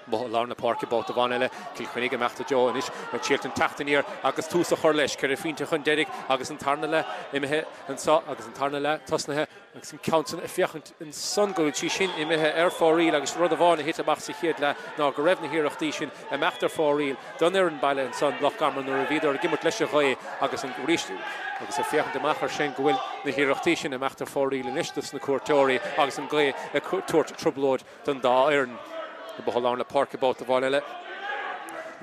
Amuigh i lár na páirce babhta amháin eile, Cill Chainnigh ag imeacht i dtreo anois an triail teacht aniar agus tús a chur leis. Ceithre phointe chun deiridh agus an tarna leath imithe anseo agus an tarna leath tosnaithe agus an ceann san ag féachaint ansan go bhfuil sí sin imithe ar fóraoil agus rud amháin a thit amach sa chéad leath ná go raibh na hiarrachtaí sin imeacht ar fóraoil don fhoireann baile ansan, Loch Garman, nuair a bhíodar ag imirt leis an ghaoth agus an arís agus ag féachaint amach ar sin go bhfuil na hiarrachtaí sin imeacht ar fóraoil anois dos na cuairteoirí agus an ghaoth ag tabhairt trioblóid don dá fhoireann. Amuigh i lár na páirce babhta amháin eile.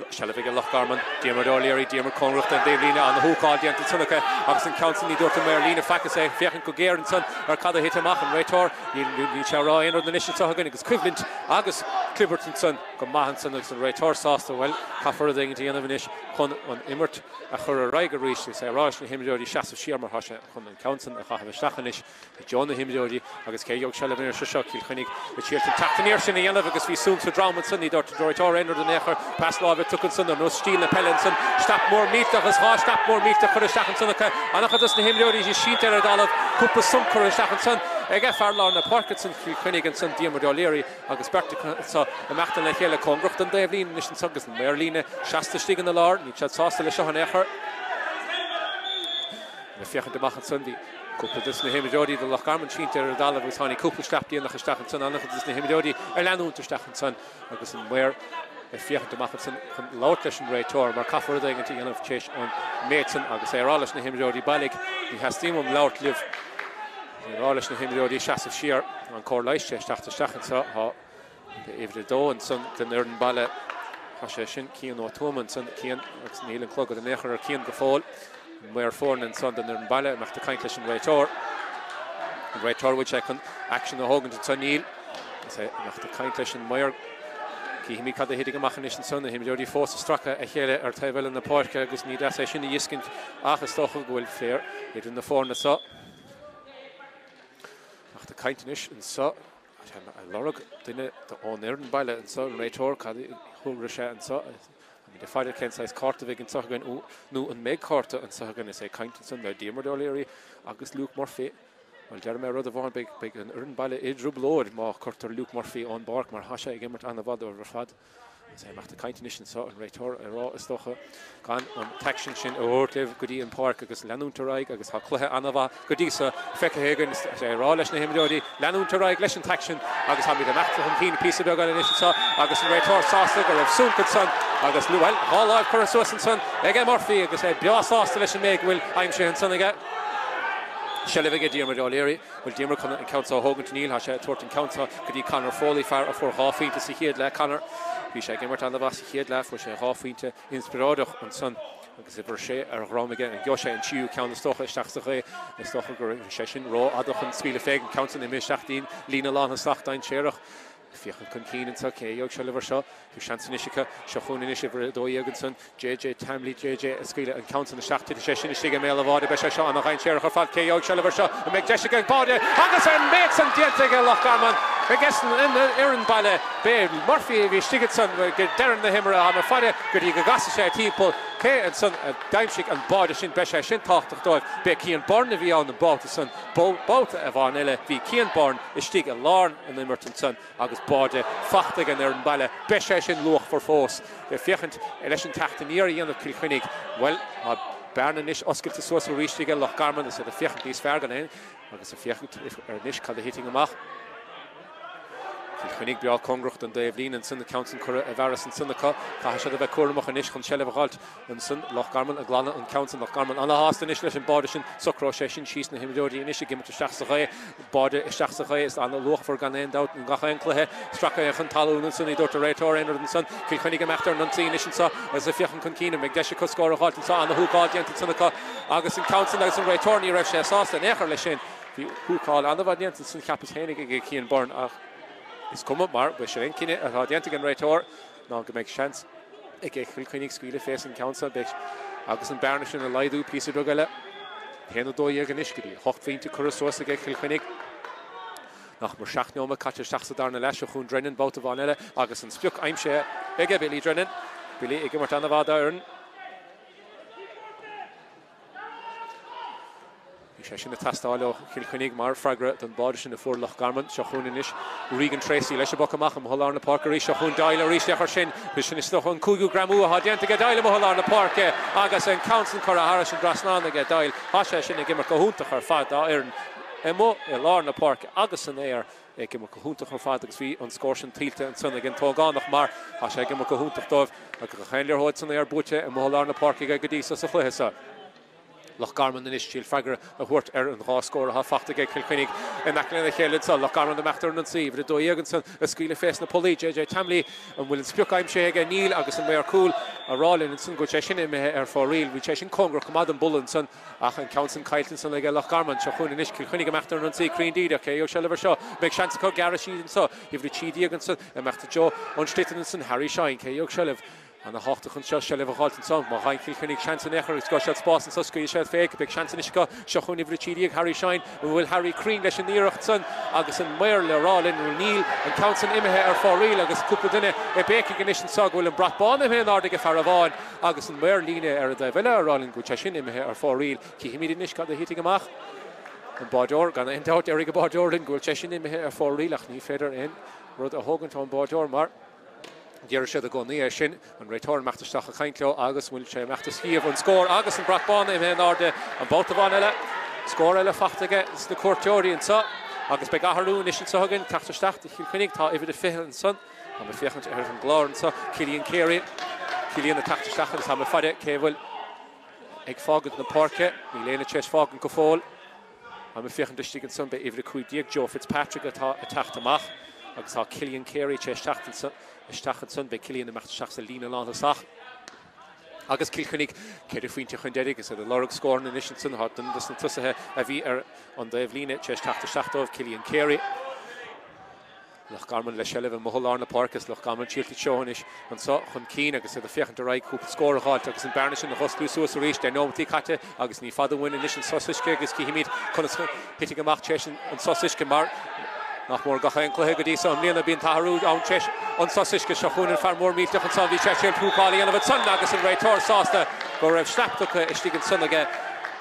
Seilbh ag Loch Garman. Diarmuid O'Leary, Diarmuid cóngarach don dtaobh líne, an-húcáil déanta ansan acu agus an ceann san ní dúirt an maor líne faic is é ag féachaint go géar ansan ar cad a thit amach an réiteoir. Níl sé ag rá aon rud anois anseo againn agus coimhlint agus clibirt ansan go maith ansan agus an réiteoir sásta. Bhuel, caithfear rud éigin a dhéanamh anois chun an imirt a chur ar aghaidh arís is é ag rá leis na himreoirí seasamh siar mar tá sé chun an ceann san a chaitheamh isteach anois. I dtreo na himreoirí agus cé a gheobhaidh seilbh anois seo Cill Chainnigh ag triail an teacht aniar sin a dhéanamh agus bhí súm sa drom ansan ní dúirt an réiteoir aon rud in aon chor. Pas láimhe tugtha ansan ar nós stíl na peile ansan. Step mór millteach agus dhá step mór millteach curtha isteach ansan acu. An-chuid dos na himreoirí sínte ar an dtalamh. Cúpla sonc curtha isteach ansan ag fear lár na páirce ansan Cill Chainnigh ansan Diarmuid O'Leary agus beirt acu anso ag imeacht lena chéile cóngarach don dtaobh líne anois anso agus an maor líne seasta istigh ina lár. Níl siad sásta leis seo in aon chor. Ag féachaint amach ansan bhí cúpla dos na himreoirí do Loch Garman sínte ar an dtalamh agus tháinig cúpla sleap déanach isteach ansan, an-chuid dos na himreoirí ag leanúint isteach ansan agus an maor ag féachaint amach ansan chun labhairt leis an réiteoir mar caithfear rud éigin a dhéanamh tar éis an méid san agus é ag rá leis na himreoirí bailigh, ní theastaíonn uaim labhairt libh, ag rá leis na himreoirí seasamh siar, an cóir leighis tar éis teacht isteach anseo, tá. Uimhir 2 ansan den fhoireann baile. Tá sé sin Cian Ó Tuama ansan, Cian, agus níl an clogad in aon chor ar Cian go fóill. An maor foirne ansan den fhoireann baile, imeacht ag caint leis an réiteoir. An réiteoir, bhfuil sé chun aicsean a thógaint ansan? Níl. Is é imeacht ag caint leis an maor. Cífimid cad a thitfidh amach anois ansan. Na himreoirí fós ag stracadh a chéile ar taobh eile na páirce agus ní deas é sin a fheiscint ach is dócha go bhfuil féar idir na foirne seo. Imeacht ag caint anois anso. Tá sé ag lorg duine ón fhoireann baile anseo, an réiteoir, cad a thabharfaidh sé anseo? Táimid ag faire cén saghas cárta a bheidh anseo againn nó an mbeidh cárta anseo againn. Is é ag caint ansan le Diarmuid O'Leary agus Luke Murphy. Bhuel, déarfaidh mé rud amháin, beidh an fhoireann baile i dtrioblóid má chuirtear Luke Murphy ón bpáirc mar tá sé ag imirt an-mhaith dóibh ar fad. Is é ag imeacht ag caint anois anseo, an réiteoir ag rá is dócha gan an t-aicsean sin a thabhairt libh go dtí an pháirc agus leanúint ar aghaidh agus tá cluiche an-mhaith go dtí so feicthe againn. Is é ag rá leis na himreoirí leanúint ar aghaidh leis an t-aicsean agus táimid ag imeacht chun cinn píosa beag eile anois anseo agus an réiteoir sásta go raibh sonc ansan agus bhuel, dhá láimh curtha suas ansan aige Murphy agus é breá sásta leis an méid go bhfuil aimsithe ansan aige. Seilbh aige Diarmuid O'Leary. Bhfuil Diarmuid chun an ceann seo a thógaint? Níl, tá sé ag tabhairt an ceann seo go dtí Conor Foley, fear a fuair dhá phointe sa chéad leath. Conor, bhí sé ag imirt an-mhaith sa chéad leath, fuair sé dhá phointe inspioráideach ansan agus uimhir a sé ar a dhroim aige. An gheobhaidh sé an tríú ceann is dócha isteach sa ghaoth? Is dócha go raibh sé sin rófhada chun scaoileadh fé. An ceann san imithe isteach dtí'n líne lántosach dainséarach. Féachaint chun cinn anseo, cé a gheobhaidh seilbh air seo? Bhí seans anois acu. Seo chugainn anois uimhir 12 ansan, JJ Tamley, JJ ag scaoileadh an ceann san isteach. Titfidh sé sin istigh i mbéal an bháide. Beidh sé seo ana-dhainséarach ar fad. Cé a gheobhaidh seilbh air seo? An mbeidh deis aige an báide? Agus an méid san déanta aige Loch Garman aige san fhoireann baile. B'é Murphy a bhí istigh ansan ag deireadh na himeartha. Tá mé ag faire go dtí go gcasfaidh sé timpeall. Cé ansan a d'aimsigh an báide sin? Beidh sé sin tábhachtach dóibh. B'é Cian Byrne a bhí ann an babhta san. Babhta amháin eile bhí Cian Byrne istigh i lár an imirt ansan agus báide fachta ag an fhoireann baile. Beidh sé sin luachmhar fós. Ag féachaint leis an teacht aniar a dhéanamh Cill Chainnigh, bhuel, tá bearna anois oscailte suas arís aige Loch Garman agus iad ag féachaint níos fearr gan aon agus ag féachaint ar anois cad a thitfidh amach. Cill Chainnigh breá cóngarach don dtaobhlíne ansan, an ceann san curtha i bhfearas ansan acu. Caithfidh siad a bheith cúramach anois chun seilbh a dh'fháilt. Ansan, Loch Garman ag glanadh an ceann san. Loch Garman ana-shásta anois leis an báide sin. Socróidh sé sin síos na himreoirí anois ag imirt isteach sa ghaoth. Báide isteach sa ghaoth is ana-luachmhar gan aon dabht in gach aon cluiche. Stracadh é chun talún ansan, ní dúirt an réiteoir aon rud ansan. Cill Chainnigh ag imeacht ar an ionsaí anois anso agus ag féachaint chun cinn. An mbeidh deis acu scór a dh'fháilt anso? Ana-húcáil déanta ansan acu agus an ceann san agus an réiteoir ní raibh sé sásta in aon chor leis sin. Bhí húcáil ana-mhaith déanta ansan cheapas féinig ag Cian Byrne ach is cuma mar sin é an cinneadh atá déanta ag an réiteoir ná go mbeidh seans ag Cill Chainnigh scaoileadh fés an gceann seo, beidh agus an bearna sin a laghdú píosa beag eile. 1-12 anois go dtí 8 bpointe curtha suas ag Cill Chainnigh. Nach mór 7 nóiméad caite isteach sa darna leath. Seo chugainn Drennan babhta amháin eile agus an sprioc aimsithe aige Billy Drennan. Billy ag imirt an-mhaith dá fhoireann. Bhí sé sin ag teastáil ó Chill Chainnigh mar freagra don bháide sin a fuair Loch Garman. Seo chugainn anois Regan Treacy leis an bpoc amach amuigh i lár na páirce arís. Seo chugainn Doyle arís féach air sin. Sin is dócha an cúigiú greamú atá déanta aige Doyle amuigh i lár na páirce agus an ceann san curtha thairis an dtrasnán aige Doyle. Tá sé sin ag imirt go hiontach ar fad dá fhoireann amuigh i lár na páirce agus san aer. Ag imirt go hiontach ar fad agus bhí an scór sin tuillte ansan ag an t-ógánach mar tá sé ag imirt go hiontach dóibh agus gach aon liathróid san aer buaite amuigh i lár na páirce aige go dtí so sa chluiche seo. Loch Garman anois ag triail freagra a thabhairt ar an dhá scór atá fachta aige Cill Chainnigh in aice lena chéile anso. Loch Garman ag imeacht ar an ionsaí, uimhir 12 ansan ag scaoileadh fés na pollaí. JJ Tamley, an bhfuil an sprioc aimsithe aige? Níl agus an maor cúil ag rá linn ansan go bhfuil sé sin imithe ar fóraoil. Bhí sé sin cóngarach go maith don bpolla ansan ach an ceann san caillte ansan aige Loch Garman. Seo chugainn anois Cill Chainnigh ag imeacht ar an ionsaí cruinn díreach. Cé a gheobhaidh seilbh air seo? Beidh seans acu gearradh siar anso. Uimhir 13 ansan ag imeacht i dtreo an tsliotair ansan Harry Shine. Cé a gheobhaidh seilbh? Ana thábhachtach anseo seilbh a dh'fháilt anso. Má fhaigheann Cill Chainnigh seans in aon chor agus gheobhaidh siad spás anso, scaoilfidh siad fé. Beidh seans anois acu. Seo chugainn uimhir 13, Harry Shine. An bhfuil Harry cruinn leis an iarracht san agus an maor le rá linn bhuel níl an ceann san imithe ar fóraoil agus cúpla duine ag béicigh anois anso go bhfuil an brat bán imithe in airde ag fear amháin agus an maor líne ar an dtaobh eile a rá linn go bhfuil sé sin imithe ar fóraoil. Cífimid anois cad a thitfidh amach. An báideoir, gan aon dabht, déarfaidh an báideoir linn go bhfuil sé sin imithe ar fóraoil ach ní féidir aon rud a thógaint ón báideoir mar Deireadh siad i gcónaí é sin, an réiteoir ag imeacht isteach ag caint leo agus bhfuil sé ag imeacht ag scríobh an scór agus an brat bán imithe in airde an babhta amháin eile. Scór eile fachta aige sna cuairteoirí anseo agus beidh athrú anois anseo againn teacht isteach do Chill Chainnigh. Tá uimhir a 20 ansan. Táim ag féachaint ar an gclár anseo. Cillian Carey. Cillian ag teacht isteach agus táim ag faire cé a bhfuil ag fágaint na páirce. Níl éinne tar éis fágaint go fóill. Táim ag féachaint istigh ansan, b'é uimhir 15, Joe Fitzpatrick atá ag teacht amach agus tá Cillian Carey tar éis teacht isteach ansan. Beidh Cillian ag imeacht isteach sa líne lántosach agus Cill Chainnigh ceithre phointe chun deiridh agus iad ag lorg scóranna anois ansan. Tá duine dos na tosaithe a bhí ar an dtaobhlíne tar éis teacht isteach dóibh, Cillian Carey. Loch Garman le seilbh amuigh i lár na páirce is Loch Garman siolta seo anois anso chun cinn agus iad ag féachaint ar aghaidh cúpla scór a dh'fháilt agus an bearna sin a dh'osclú suas arís. Deich nóimeataí caite agus ní fada uainn anois an sos uisce agus cífimid conas a thitfidh amach tar éis an sos uisce mar. Nach mór gach aon cluiche go dtí so i mbliana bíonn t-athrú ann tar éis an sos uisce. Seo chugainn an fear mór millteach ansan. Bhí sé ag triail húcáil a dhéanamh ansan agus an réiteoir sásta go raibh slap tugtha istigh ansan aige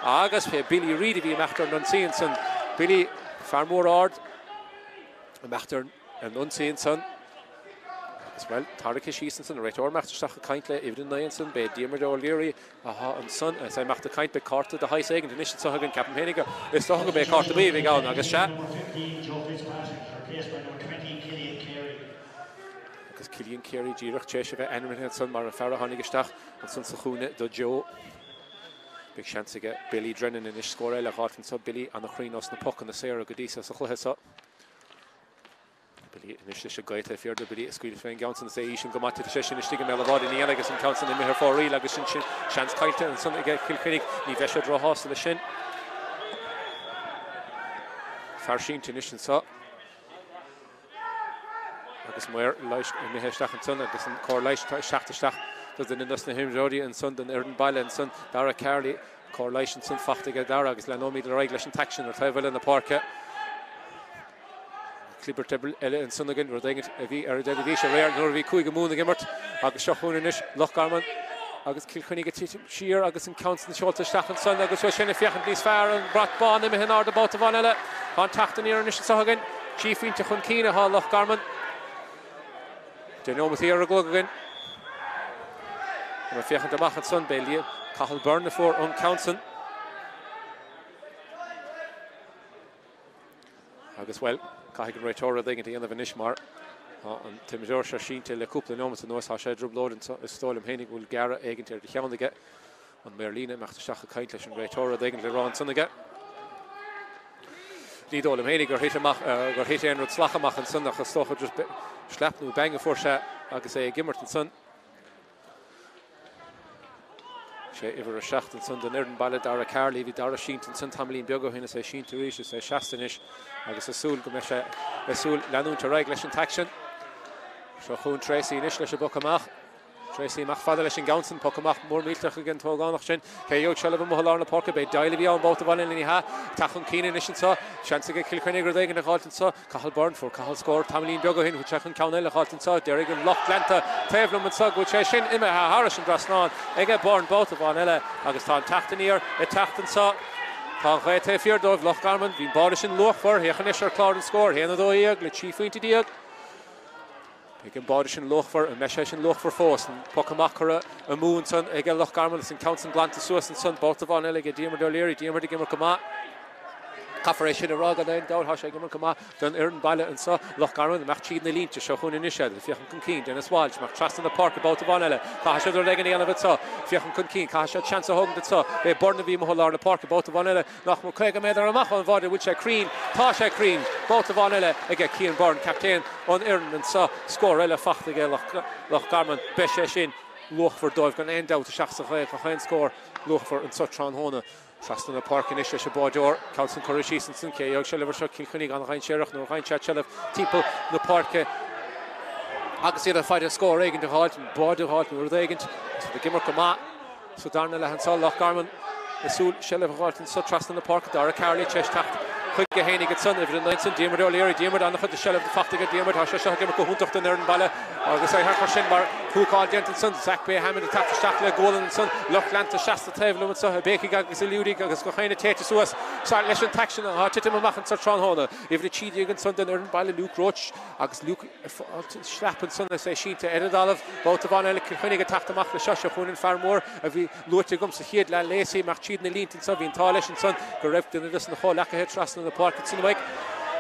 agus pé Billy Reid a bhí ag imeacht ar an ionsaí ansan. Billy, fear mór ard, ag imeacht ar an ionsaí ansan agus, bhuel, tarraicthe síos ansan. An réiteoir ag imeacht isteach ag caint le uimhir 9 ansan. B'é Diarmuid O'Leary atá ansan is é ag imeacht ag caint, beidh cárta de shaghas éigint anois anseo againn, ceapaim féinig, is dócha go mbeidh cárta buí a bheidh ann agus sea. Agus Cillian Carey díreach tar éis a bheith ainmnithe ansan mar an fear a tháinig isteach ansan sa chúinne do Joe. Beidh seans aige Billy Drennan anois scór eile a dh'fháilt anseo, Billy an-chruinn ós na pocanna saora go dtí so sa chluiche seo. Billy anois leis an gaoth taobh thiar de Billy ag scaoileadh fén gceann san is é íseal go maith titfidh sé sin istigh i mbéal an bháide ina dhéanamh agus an ceann san imithe ar fóraoil agus sin sin seans caillte ansan aige Cill Chainnigh ní bheidh siad róshásta leis sin. Fear sínte anois anso agus maor leighis imithe isteach ansan agus an cóir leighis ag teacht isteach do dhuine dos na himreoirí ansan den fhoireann baile ansan Dara Carley cóir leighis ansan fachta aige Dara agus leanóimid ar aghaidh leis an t-aicsean ar taobh eile na páirce. Clibirt eile ansan againn, rud éigin a bhí ar an dteilifís aréir nuair a bhí Cúige Mumhan ag imirt agus seo chugainn anois Loch Garman agus Cill Chainnigh ag titim siar agus an ceann san seolta isteach ansan agus bhfuil sin ag féachaint níos fearr, an brat bán imithe in airde babhta amháin eile. Tá an teacht aniar anois anseo againn. 3 phointe chun cinn atá Loch Garman. 10 neomataí ar an gclog againn. Ag féachaint amach ansan, b'é Liam Cathal Byrne a fuair an ceann san. Agus, bhuel, caithfidh an réiteoir rud éigin a dhéanamh anois mar tá an t-imreoir seo sínte le cúpla neomat anuas. Tá sé i dtrioblóid anseo. Is dóigh liom féinig go bhfuil gearradh éigin ar a cheann aige. An maor líne ag imeacht isteach ag caint leis an réiteoir, rud éigin le rá ansan aige. Ní dóigh liom féinig gur thit amach, gur thit aon rud salach amach ansan ach is dócha just slap nó bang a fuair sé agus é ag imirt ansan. Sé uimhir 7 ansan don fhoireann baile, Dara Carley. Bhí Dara sínte ansan tamaillín beag ó shin, is é sínte arís, is é seasta anois agus ag súil go mbeidh sé ag súil leanúint ar aghaidh leis an t-aicsean. Seo chugainn Tracy anois leis an bpoc amach. Tracy amach fada leis an gceann san, poc amach mór millteach ag an t-ógánach sin. Cé a gheobhaidh seilbh amuigh i lár na páirce? B'é Doyle a bhí ann babhta amháin eile, ní hea. Teacht chun cinn anois anseo. Seans aige Cill Chainnigh rud éigin a dh'fháilt anseo. Cathal Byrne, Fuair Cathal scór tamaillín beag ó shin, bhfuil sé chun ceann eile a dh'fháilt anseo? Déarfaidh an lucht leanta taobh liom anseo go bhfuil sé sin imithe thairis an dtrasnán aige Byrne babhta amháin eile agus tá an teacht aniar ag teacht anseo. Tá an ghaoth taobh thiar dóibh, Loch Garman. Bhí an báide sin luachmhar, féach anois ar chlár an scóir, 1-12 le 13 phointe. Beidh an báide sin luachmhar, an mbeidh sé sin luachmhar fós? An poc amach curtha amú ansan ag Loch Garman agus an ceann san glanta suas ansan. Babhta amháin eile aige Diarmuid O'Leary. Diarmuid ag imirt go maith. Caithfear é sin a rá gan aon dabht, tá sé ag imirt go maith don fhoireann baile anso. Loch Garman ag imeacht tríd na línte. Seo chugainn anois iad. Ag féachaint chun cinn. Denis Walsh amach trasna na páirce babhta amháin eile. Caithfidh siad rud éigin a dhéanamh anso. Féachaint chun cinn. Caithfidh siad seans a thógaint anso. B'é Byrne a bhí amuigh i lár na páirce babhta amháin eile. Nach mór 50 méadar amach ón bháide, bhfuil sé cruinn? Tá sé cruinn! Babhta amháin eile aige Cian Byrne, captaen an fhoireann anseo. Scór eile fachta aige Loch Garman. Beidh sé sin luachmhar dóibh gan aon dabht isteach sa ghaoth. Gach aon scór luachmhar anseo tráthnóna. Trasna na páirce anois leis an báideoir. Ceann san curtha síos ansan. Cé a gheobhaidh seilbh air seo? Cill Chainnigh an-dhainséarach nuair a fhaigheann siad seilbh timpeall na páirce agus iad ag faire scór éigin a dh'fháilt, báide a dh'fháilt nó rud éigin. Is iad ag imirt go maith. Sa darna leath anso, Loch Garman ag súil seilbh a dh'fháilt anso trasna na páirce. Dara Carley tar éis teacht chuige fhéinig ansan, uimhir 9 ansan, Diarmuid O'Leary. Diarmuid, an-chuid de sheilbh fachta aige Diarmuid. Tá sé seo ag imirt go hiontach don fhoireann baile agus é thar sin mar húcáil déanta ansan. Zach Bay Hammond ag teacht isteach le gualainn ansan. Lucht leanta seasta taobh liom anso, ag béicigh agus ag liúdaigh agus gach éinne téite suas leis an t-aicsean atá ag titim amach anso tráthnóna. Uimhir 13 ansan don fhoireann baile, Luke Roche agus Luke ag fáilt slap ansan is é sínte ar an dtalamh. Babhta amháin eile Cill Chainnigh ag teacht amach le seo. Seo chugainn an fear mór a bhí luaite agam sa chéad leath, Lacey, amach tríd na línte anso. Bhí an t-ádh leis ansan go raibh duine de na comhleacaithe trasna na páirce ansan uaidh.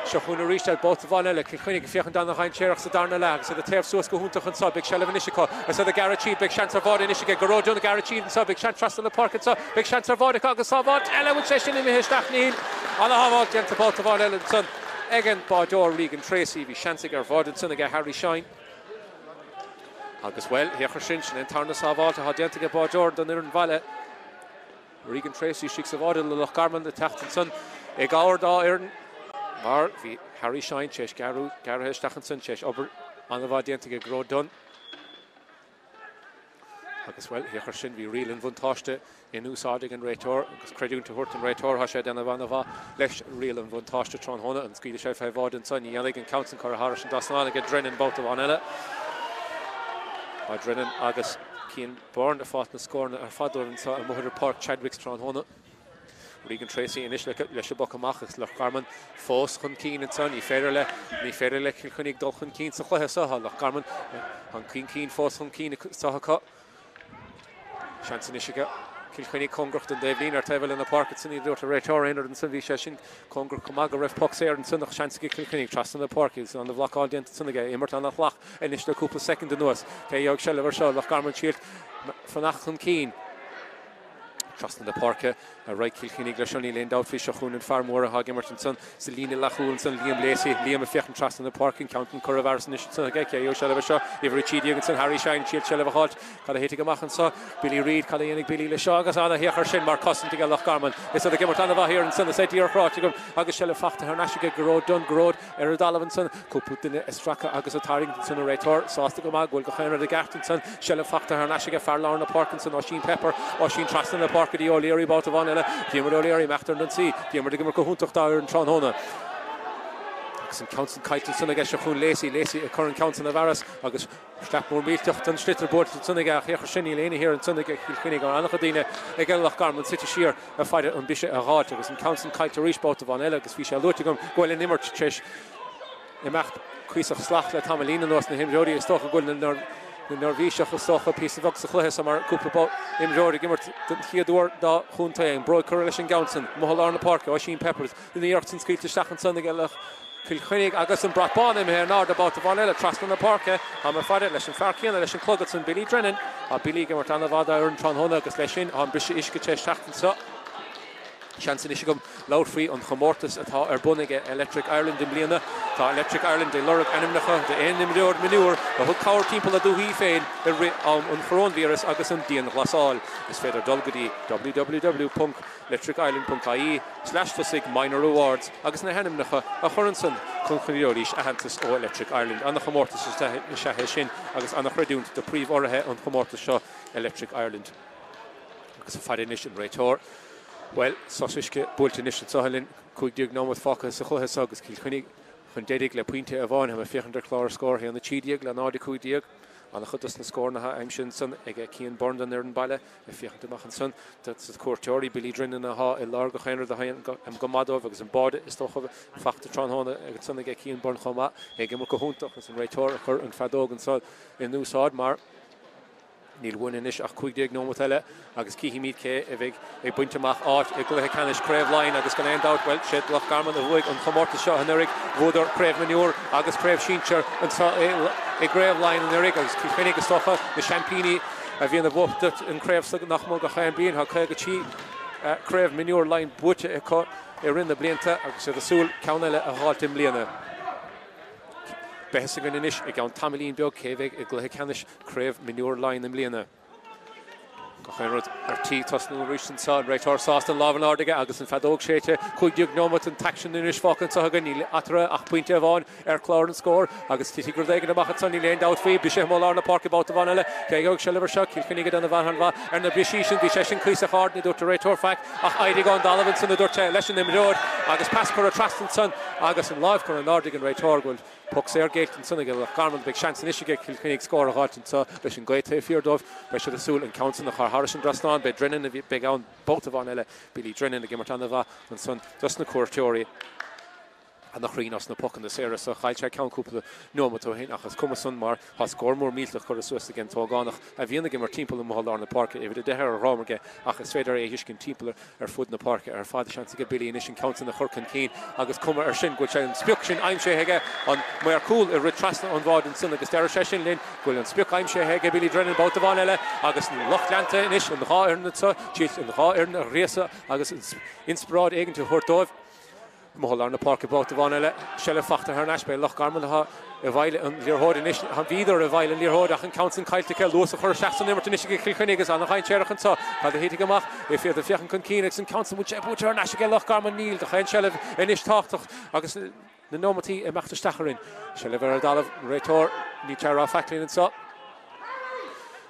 Seo chugainn arís iad. Babhta amháin eile Cill Chainnigh ag féachaint ana-dhainséarach sa darna leath agus iad ag téamh suas go hiontach anso. Beidh seilbh anois acu. Is iad ag gearradh tríd. Beidh seans ar bháide anois aige. Gearóid Dunne ag gearradh tríd anso. Beidh seans trasna na páirce anso. Beidh seans ar bháide acu agus sábháilt eile. Bhfuil sé sin imithe isteach? Níl. Ana-shábháilt déanta babhta amháin eile ansan. Ag an báideoir Regan Tracey, bhí seans aige ar bháide ansan aige Harry Shine. Agus, bhuel, féach ar sin, sin é an tarna sábháilt atá déanta ag an báideoir don fhoireann bhaile. Regan Tracey istigh sa bháide le Loch Garman ag teacht ansan i gcabhair dá fhoireann mar bhí Harry Shine tar éis gearradh, gearraithe isteach ansan, tar éis obair an-mhaith déanta aige Gearóid Dunne. Agus, bhuel, féach air sin, bhí riail an bhuntáiste in úsáid ag an réiteoir agus creidiúint a thabhairt don réiteoir, tá sé ag déanamh an-mhaith leis riail an bhuntáiste tráthnóna. An scaoilfidh sé fé bháide anso? Ní dhéanfaidh, an ceann san curtha thairis an dtrasnán aige Drennan babhta amháin eile. Tá Drennan agus Cian Byrne ag fáilt na scóranna ar fad dóibh anso amuigh ar Pháirc Chadwicks tráthnóna. Regan Treacy anois leis an bpoc amach agus Loch Garman fós chun cinn anso. Ní féidir le ní féidir le Cill Chainnigh dul chun cinn sa chluiche seo. Tá Loch Garman chun cinn fós chun cinn anseo acu. Seans anois aige Cill Chainnigh cóngarach don dtaobhlíne ar taobh eile na páirce ansin ní dúirt an réiteoir aon rud ansin bhí sé sin cóngarach go maith go raibh poc saor ansin ach seans aige Cill Chainnigh trasna na páirce agus an-bhlocáil déanta ansin aige imirt an-shlach anois le cúpla soicind anuas cé a gheobhaidh seilbh ar seo Loch Garman siad fanacht chun cinn. Trasna na páirce ar aghaidh Cill Chainnigh leis seo, níl aon dabht faoi seo chugainn an fear mór atá ag imirt ansan sa líne leathchúil ansan, Liam Lacey. Liam ag féachaint trasna na páirce, an ceann san curtha i bhfearas anois ansan aige, cé a gheobhaidh seilbh air seo? Uimhir 13 ansan, Harry Shine, siad seilbh a dh'fháilt. Cad a thitfidh amach anso? Billy Reid, cad a dhéanfaidh Billy leis seo? Agus ana-shaothar sin mar cosaint aige Loch Garman. Is iad ag imirt ana-mhaith thiar ansan, is é díreach ráite agam agus seilbh fachta thar n-ais aige Gearóid Dunne, Gearóid ar an dtalamh ansan, cúpla duine ag stracadh agus ag tarraingt ansan, an réiteoir sásta go maith go bhfuil gach aon rud i gceart ansan, seilbh fachta thar n-ais aige fear lár na páirce ansan, Oisín Pepper, Oisín trasna na páirce go dtí O'Leary babhta amháin eile, Diarmuid O'Leary imeacht ar an ionsaí, Diarmuid ag imirt go hiontach dá fhoireann tráthnóna. Agus an ceann san caillte ansan aige seo chugainn Lacey, Lacey ag cur an ceann san i bhfearas agus slap mór millteach den sliotar buailte ansan aige ach féach air sin níl éinne thiar ansan ag Cill Chainnigh ar an-chuid daoine ag Loch Garman suite siar ag faire an briseadh a dh'fháilt agus an ceann san caillte arís babhta amháin eile agus bhí sé luaite agam go bhfuil an imirt tar éis imeacht cuíosach salach le tamaillín anuas na himreoirí is dócha go bhfuil na neirbhíseach is dócha píosa beag sa chluiche so mar cúpla imreoir ag imirt den chéad uair dá chontae. An bróig curtha leis an gceann san amuigh i lár na páirce Oisín Peppers an iarracht san scaoilte isteach ansan ag Cill Chainnigh agus an brat bán imithe in airde babhta amháin eile trasna na páirce. Tá ag faire leis an fear céanna leis an clogad san Billy Drennan. Tá Billy ag imirt an-mhaith dá fhoireann tráthnóna agus leis sin tá an briseadh uisce tar éis teacht anseo. Seans anois agam labhairt faoi an chomórtas atá ar bun ag Electric Ireland i mbliana. Tá Electric Ireland ag lorg ainmneacha d'aon imreoir mionúir a thug cabhair timpeall a dúthaí féin i rith am an choróinvíreas agus an dianghlasáil. Is féidir dul go dtí www. lectricireland.ie slash tosaigh minor awards agus na hainmneacha a chur ansan chun go bhfaighidís aitheantas ó Electric Ireland. Ana-chomórtas is ea é sin agus ana-chreidiúint do príomh-urraithe an chomórtais seo, Electric Ireland. Agus ag faire anois an réiteoir. Bhuel, sos uisce buailte anois anseo linn, 15 nóiméad fágtha sa chluiche seo agus Cill Chainnigh chun deiridh le pointe amháin. Tá mé ag féachaint ar chlár an scóir, 1-13 le 0-15. An-chuid dos na scóranna atá aimsithe ansan ag Cian Byrne don fhoireann baile. Ag féachaint amach ansan dos na cuairteoirí, Billy Drennan atá i lár gach aon rud a théann go maith dóibh agus an báide is dócha fachta tráthnóna ansan aige Cian Byrne chomh maith. É ag imirt go hiontach agus an réiteoir ag cur an feadóg anso in úsáid mar níl uainn anois ach 15 nóimeat eile agus cífimid cé a bheidh ag baint amach áit i gcluiche ceannais Craobh Laighean agus gan aon dabht, bhuel, siad Loch Garman a bhuaigh an chomórtas seo anuraidh. Bhuadar Craobh Mionúr agus Craobh Sinsear anseo i gCraobh Laighean anuraidh agus Cill Chainnigh is dócha na seaimpíní a bhíonn ag buachtaint an chraobh seo nach mór gach aon bliain. Tá 53 Craobh Mionúr Laighean buaite acu i rith na blianta agus iad ag súil ceann eile a dh'fháilt i mbliana. Beidh fhios againn anois i gceann tamaillín beag cé bheidh i gcluiche ceannais Craobh Mionúr Laighean i mbliana. Gach aon rud ar tí tosnú arís anseo, an réiteoir sásta an lámh in airde aige agus an feadóg séidte. 15 nóimeat an t-aicsean anois fágtha anseo againn, níl eatarthu ach pointe amháin ar chlár an scóir agus titfidh rud éigin amach anseo, níl aon dabht faoi. Briseadh amuigh i lár na páirce babhta amháin eile. Cé a gheobhaidh seilbh air seo? Cill Chainnigh ag déanamh an-mhaith ar na brisí sin. Bhí sé sin cuíosach ard, ní dúirt an réiteoir faic ach éirigh ón dtalamh ansan a dúirt sé leis an imreoir agus pas curtha trasna ansan agus an láimh curtha in airde ag an réiteoir go bhfuil Poc saor géillte ansan ag Loch Garman. Beidh seans anois aige Cill Chainnigh scór a dh'fháilt anseo leis an gaoth taobh thiar dóibh. Beidh siad ag súil an ceann san a chur thairis an dtrasnán. Beidh Drennan a bheidh ann babhta amháin eile. Billy Drennan ag imirt ana-mhaith ansan dos na cuairteoirí. Ana-chruinn as na pocanna saora so. Chaill sé ceann cúpla nóimeat ó shin ach is cuma san mar tá scór mór millteach curtha suas ag an t-ógánach a bhíonn ag imirt timpeall amuigh i lár na páirce. Uimhir 10 ar a dhrom aige ach is féidir é a fheiscint timpeall ar fud na páirce ar fad. Seans aige Billy anois an ceann sin a chur chun cinn agus cuma air sin go bhfuil sé an sprioc sin aimsithe aige, an maor cúil ag rith trasna an bháid ansan agus deir sé sin linn go bhfuil an sprioc aimsithe aige Billy Drennan babhta amháin eile agus an lucht leanta anois, an dhá fhoireann anseo, siad an dhá fhoireann a ghríosadh agus inspioráid éigin a thabhairt dóibh. Amuigh i lár na páirce babhta amháin eile, seilbh fachta thar n-ais. Beidh Loch Garman atá i bhfeighil an liathróid anois. Bhíodar i bhfeighil an liathróid ach an ceann sin caillte acu. Luas a chur isteach san imirt anois ag Cill Chainnigh agus an-dhainséarach anseo. Cad a thitfidh amach? Is iad ag féachaint chun cinn agus an ceann sin bhfuil sé buaite thar n-ais aige Loch Garman. Níl gach aon seilbh anois tábhachtach agus na nóimeataí ag imeacht isteach orainn. Seilbh ar an dtalamh, réiteoir, níl sé ag rá faic linn anseo.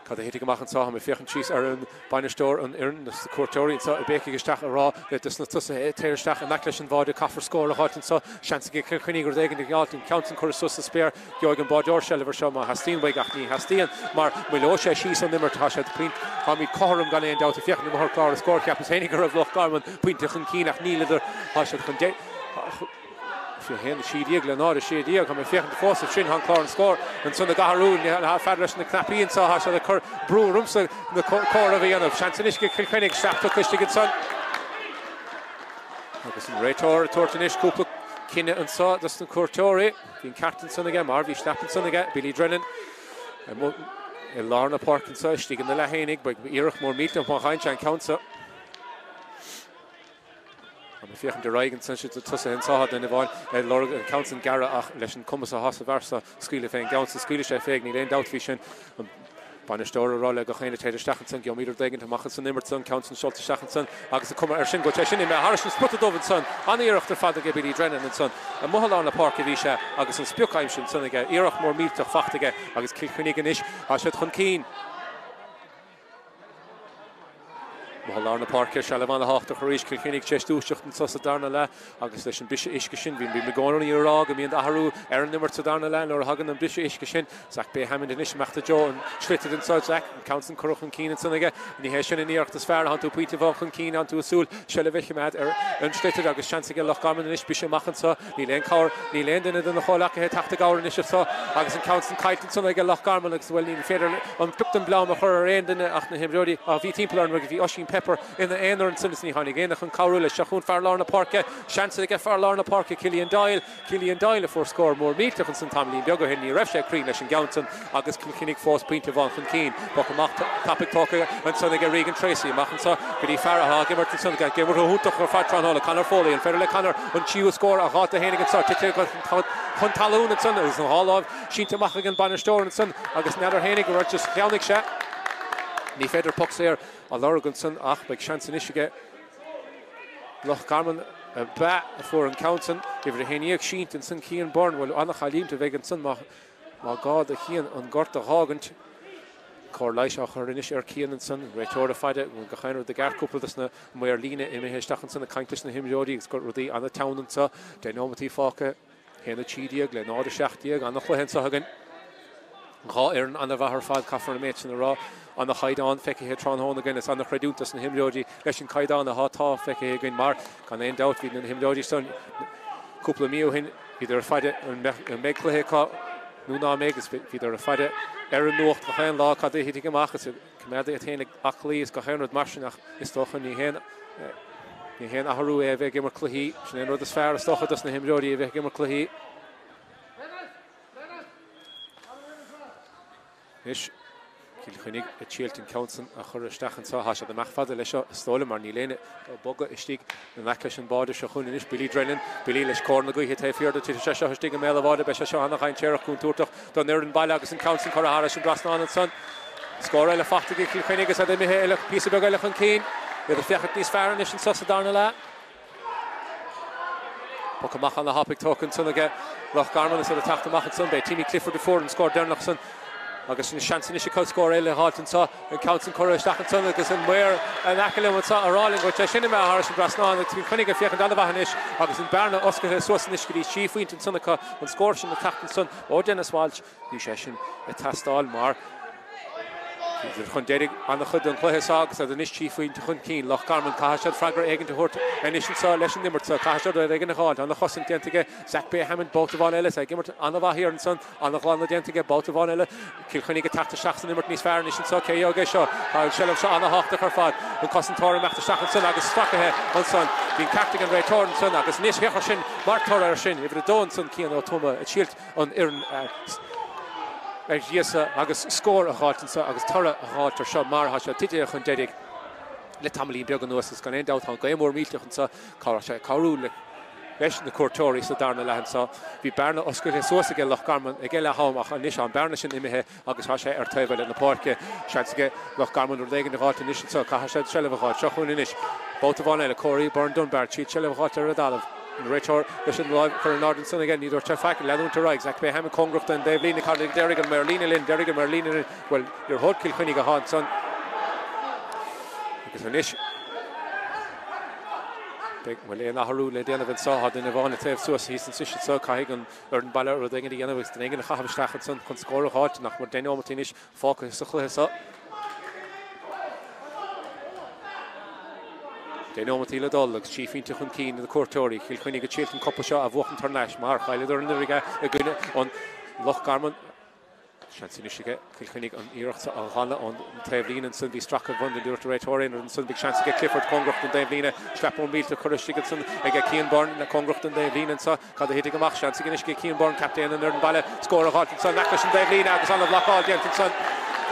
Cad a thitfidh amach anseo? Tá mé ag féachaint síos ar an bainisteoir, an fhoireann, na cuairteoirí anseo ag béicigh isteach ag rá le dos na tosaithe téir isteach in aice leis an bháide caithfear scór a dh'fháilt anseo. Seans ag Cill Chainnigh rud éigin a dh'fháilt, an ceann san curtha suas sa spéir. Gheobhaidh an báideoir seilbh ar seo má theastaíonn uaidh ach ní theastaíonn mar moilleoidh sé síos an imirt. Tá siad pointe, táimid cothrom gan aon dabht ag féachaint amuigh ar chlár an scóir. Cheapas féinig go raibh Loch Garman pointe chun cinn ach níleadar. Tá siad chun deiridh. 21, 16 le 0, 16. Tá mé ag féachaint fós air sin, tá an clár an scór ansan ag athrú, fada leis na cnaipí anso, tá siad ag cur brú ormsa na comhaireamh a dhéanamh. Seans anois ag Cill Chainnigh, isteach tugtha istigh ansan. Agus an réiteoir ag tabhairt anois cúpla cinneadh anso dos na cuairteoirí. Bhí an ceart ansan aige mar bhí sneap ansan aige, Billy Drennan. I lár na páirce anso, istigh ina leath fhéinig, beidh iarracht mór millteach má fhaigheann sé an ceann seo. Tá mé ag féachaint ar aghaidh ansan siad tosaithe anso tá duine amháin ag lorg an ceann san gearradh ach leis an cumas atá sa bhfear seo scaoileadh fén gceann san scaoilfidh sé fé níl aon dabht faoi sin. An bainisteoir ag rá le gach éinne téir isteach ansan gheobhaimid rud éigint amach as an imirt san ceann san seolta isteach ansan agus an cuma air sin go bhfuil sé sin imithe thairis an spota dubh ansan. An-iarracht ar fad aige Billy Drennan ansan. Amuigh i lár na páirce a bhí sé agus an sprioc aimsithe ansan aige. Iarracht mór millteach fachta aige agus Cill Chainnigh anois tá siad chun cinn. Amuigh i lár na páirce, seilbh an-thábhachtach arís, Cill Chainnigh tar éis dúiseacht anso sa darna leath agus leis an briseadh uisce sin, bím i gcónaí ag rá go mbíonn athrú ar an imirt sa darna leath nuair a thagann an briseadh uisce sin. Zach Bay Hammond anois imeacht i dtreo an tsliotair anso, Zach, an ceann san curtha chun cinn ansan aige. Ní hé sin an iarracht is fearr, thánn tú pointe amháin chun cinn, thánn tú ag súil seilbh a choimeád ar an sliotar agus seans aige Loch Garman anois briseadh amach anso. Níl aon cabhair, níl aon duine de na comhleacaithe ag teacht i gcabhair anois anso agus an ceann san caillte ansan aige Loch Garman agus bhuel ní féidir an pioc den bplám a chur ar aon duine ach na himreoirí a bhí timpeall orthu agus bhí Oisín Pepper ina aonar ansin is ní tháinig éinne chun cabhrú leis. Seo chugainn fear lár na páirce, seans aige fear lár na páirce Cillian Doyle. Cillian Doyle a fuair scór mór millteach ansan tamaillín beag ó shin. Ní raibh sé cruinn leis an gceann san agus Cill Chainnigh fós pointe amháin chun cinn. Poc amach tapaidh tógtha ansan aige Regan Treacy. Amach anso go dtí fear atá ag imirt ansan. Ag imirt go hiontach ar fad tráthnóna, Conor Foley. An féidir le Conor an tríú scór a dh'fháilt dó fhéinig anso? Tite chun talún ansan agus an dhá láimh sínte amach ag an bainisteoir ansan agus n'fheadar fhéinig an raibh just shleamhnaigh sé. Ní féidir poc saor a lorg ansan ach beidh seans anois aige Loch Garman ab ea a fuair an ceann san. Uimhir 11 sínte ansan Cian Byrne. Bhuel an-chailliúint a bheidh ansan má má gá do Chian an gort a dh'fhágaint. Cóir leighis á chur anois ar Cian ansan. An réiteoir ag faire go bhfuil gach aon rud i gceart. Cúpla dos na maoir líne imithe isteach ansan ag caint leis na himreoirí agus rudaí an-teann anso. 10 nóimeataí fágtha. 1-13 le 0-17. An-chluiche anseo againn. Dhá fhoireann an-mhaith ar fad, caithfear an méid sin a rá. An-chaighdeán feicthe tráthnóna againn. Is an-chreidiúint dos na himreoirí leis an caighdeán atá feicthe againn mar, gan aon dabht, bhí na himreoirí san cúpla mí ó shin, bhíodar ag faire an mbeidh cluiche acu nó ná mbeidh agus bhíodar ag faire ar an nuacht gach aon lá cad a thitfidh amach is ag coimeád iad féin aclaí is gach aon rud mar sin ach is dócha ní haon ní haon athrú é a bheith ag imirt cluichí. Sin é an rud is fearr is dócha dos na himreoirí a bheith ag imirt cluichí. Anois, Cill Chainnigh ag triailt an ceann san a chur isteach anseo. Tá siad amach fada leis seo is dóigh liom mar níl éinne ag bogadh istigh in aice leis an bháide seo chugainn anois. Billy Drennan, Billy leis cóir na gaoithe taobh thiar de. Titfidh sé seo istigh i mbéal an bháide. Beidh sé seo ana-dhainséarach, contúirteach don fhoireann baile agus an ceann san curtha thairis an dtrasnán ansan. Scór eile faighte ag Cill Chainnigh agus iad imithe eile píosa beag eile chun cinn. Iad ag féachaint níos fearr anois anseo sa darna leath. Poc amach ana-thapaidh tógtha ansan aige Loch Garman is iad ag teacht amach ansan. B'é Timmy Clifford a fuair an scór deireanach san agus sin seans anois acu scór eile a dh'fháilt anseo. An ceann san curtha isteach ansan agus an maor in aice liom anseo ag rá linn go bhfuil sé sin imithe thairis an dtrasnán agus Cill Chainnigh ag féachaint an-mhaith anois agus an bearna oscailthe suas anois go dtí trí phointe ansan acu. An scór sin ag teacht ansan ó Denis Walsh. Bhí sé sin ag teastáil mar bhí chun deiridh an-chuid den chluiche seo agus iad anois trí phointe chun cinn. Loch Garman, caithfidh siad freagra éigin a thabhairt anois anseo leis an imirt seo. Caithfidh siad rud éigin a dh'fháilt. An-chosaint déanta aige Zach Bay Hammond babhta amháin eile. Is é ag imirt an-mhaith thiar ansan. An-ghlanadh déanta aige babhta amháin eile. Cill Chainnigh ag teacht isteach san imirt níos fearr anois anseo. Cé a gheobhaidh é seo? Tá an tseilbh seo an-thábhachtach ar fad. An cosantóir imeacht isteach ansan agus stracaithe ansan. Bhí an ceart ag an réiteoir ansan agus anois féach ar sin mar toradh air sin. Uimhir a dó ansan Cian Ó Tuama ag triailt an fhoireann a ghríosadh agus scór a dh'fháilt anseo agus toradh a dh'fháilt ar seo mar atá sé tite chun deiridh le tamaillín beag anuas agus gan aon dabht tá an gaoth mór millteach anseo tá sé ag cabhrú leis na cuairteoirí sa darna leath anseo. Bhí bearna oscailte suas aige Loch Garman ag leath am ach anois tá an bearna sin imithe agus tá sé ar taobh eile na páirce. Seans aige Loch Garman rud éigin a dh'fháilt anois anseo. Caithfidh siad seilbh a dh'fháilt. Seo chugainn anois babhta amháin eile. Corey Byrne Dunbar triailt seilbh a dh'fháilt ar an dtalamh. An réiteoir leis an láimh curtha in airde ansan aige, ní dúirt sé faic. Leanúint ar aghaidh. Zach Bay Hammond cóngarach don dtaobhlíne. Cad a déarfaidh an maor líne linn? Déarfaidh an maor líne linn, bhuel, liathróid Chill Chainnigh atá ansan. Agus anois, beidh, bhfuil aon athrú le déanamh anseo? Tá duine amháin ag téamh suas thíos ansin anseo. Caithfidh an fhoireann baile rud éigin a dhéanamh agus duine éigin a chaitheamh isteach ansan chun scór a dh'fháilt. Nach mór 10 neomat anois fágtha sa chluiche seo. 10 neomataí le dul agus 3 phointe chun cinn na cuairteoirí, Cill Chainnigh ag triailt an cupa seo a bhuachaint thar n-ais mar chailleadar anuraidh é i gcoinne an Loch Garman. Seans anois aige Cill Chainnigh an iarracht seo a ghlanadh ón taobhlíne ansan. Bhí stracadh bhun den dúirt réiteoir aonair ansan. Bhí seans aige Clifford cóngarach don taobhlíne. Sleapadh millteach curtha istigh ansan aige Cian Byrne cóngarach don taobhlíne anseo. Cad a thitfidh amach? Seans aige anois ag Cian Byrne, captaen an fhoireann baile, scór a dh'fháilt ansan. Imeacht leis an dtaobhlíne agus an-bhlocáil déanta ansan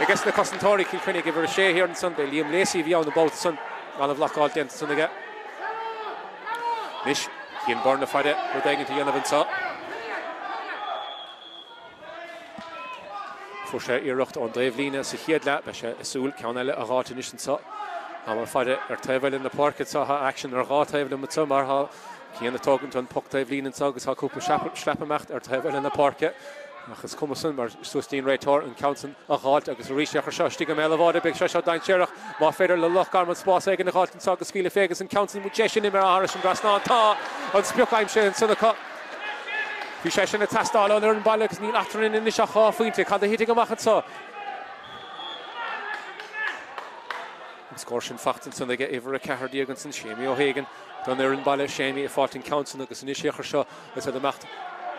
aige na cosantóirí. Cill Chainnigh uimhir 6 thiar ansan. B'é Liam Lacey a bhí ann an babhta san. An-bhlocáil déanta ansan aige. Anois Cian Byrne ag faire rud éigin a dhéanamh anso. Fuair sé iarracht ón dtaobhlíne sa chéad leath. Beidh sé ag súil ceann eile a dh'fháilt anois anso. Tá mé ag faire ar taobh eile na páirce anso. Tá aicsean ar dhá taobh liom anso mar tá Cian ag tógaint an poc taobhlíne anso agus tá cúpla sleap imeacht ar taobh eile na páirce. Ach is cuma san mar suas dtí'n réiteoir an ceann san a dh'fháilt agus arís é a chur seo istigh i mbéal an bháide. Beidh sé seo dainséarach má féidir le Loch Garman spás éigin a dh'fháilt anso agus scaoileadh fé agus an ceann san deis sin imithe thairis an dtrasnán. Tá an sprioc aimsithe ansan acu. Bhí sé sin ag teastáil ón fhoireann baile agus níl eatarthu anois ach 2 phointe. Cad a thitfidh amach anso? An scór sin faighte ansan aige uimhir 14 ansan, Séimí O'Hagan don fhoireann baile. Séimí ag fáilt an ceann san agus anois féach air seo is iad ag imeacht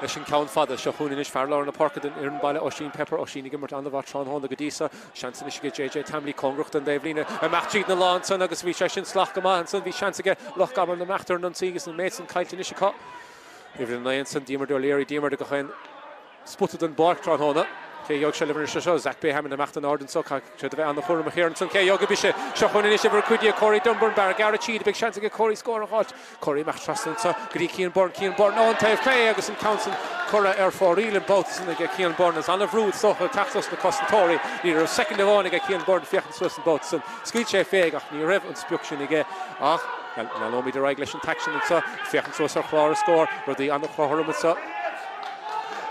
leis an ceann fada. Seo chugainn anois fear lár na páirce don fhoireann baile, Oisín Pepper. Oisín ag imirt an-mhaith tráthnóna go dtí seo. Seans anois aige JJ Tamley cóngarach don dtaobhlíne. Imeacht tríd na lámha ansan agus bhí sé sin salach go maith ansan. Bhí seans aige Loch Garman imeacht ar an ionsaí agus an méid san caillte anois acu. Uimhir 9 ansan, Diarmuid O'Leary, Diarmuid ag aon spota den bpáirc tráthnóna. Cé a gheobhaidh seilbh anois seo? Zach Bay Hammond imeacht in airde anso. Caithfidh sé a bheith an-chúramach thiar ansan. Cé a gheobhaidh ise? Seo chugainn anois uimhir 15, Corey Dunbar, bearradh gearr tríd. Beidh seans aige Corey scór a dh'fháilt. Corey imeacht trasna anso go dtí Cian Byrne. Cian Byrne ón taobh clé agus an ceann san curtha ar fóraoil an babhta san aige Cian Byrne. Is an-bhrú is dócha ag teacht os na cosantóirí. Ní raibh soicind amháin aige Cian Byrne féachaint suas an babhta san. Scaoil sé fé ach ní raibh an sprioc sin aige ach leanóimid ar aghaidh leis an t-aicsean anseo. Féachaint suas ar chlár an scóir, rudaí an-chothrom anseo.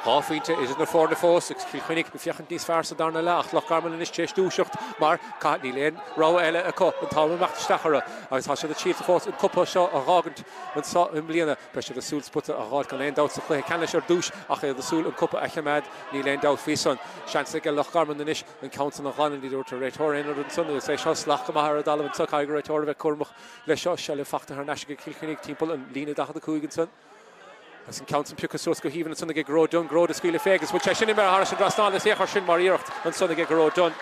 2 phointe idir na foirne fós agus Cill Chainnigh ag féachaint níos fearr sa darna leath ach Loch Garman anois tar éis dúiseacht mar caithfidh níl aon rogha eile acu an t-am imeacht isteach orthu agus tá siad ag triailt fós an cupa seo a dh'fhágaint anseo i mbliana. Beidh siad ag súil spota a dh'fháilt gan aon dabht sa chluiche ceannais ar dtús ach iad ag súil an cupa a choimeád níl aon dabht faoi san. Seans aige Loch Garman anois an ceann san a ghlanadh ní dúirt an réiteoir aon rud ansan agus é seo salach go maith ar an dtalamh anso caithfidh an réiteoir a bheith cúramach leis seo. Seilbh fachta thar n-ais ag Cill Chainnigh timpeall an líne 45 ansan. Agus an ceann san pioctha suas go haoibhinn ansan aige Gearóid Dunne. Gearóid ag scaoileadh fé agus bhfuil sé sin imithe thairis an dtrasnán is féach air sin mar iarracht ansan aige Gearóid Dunne.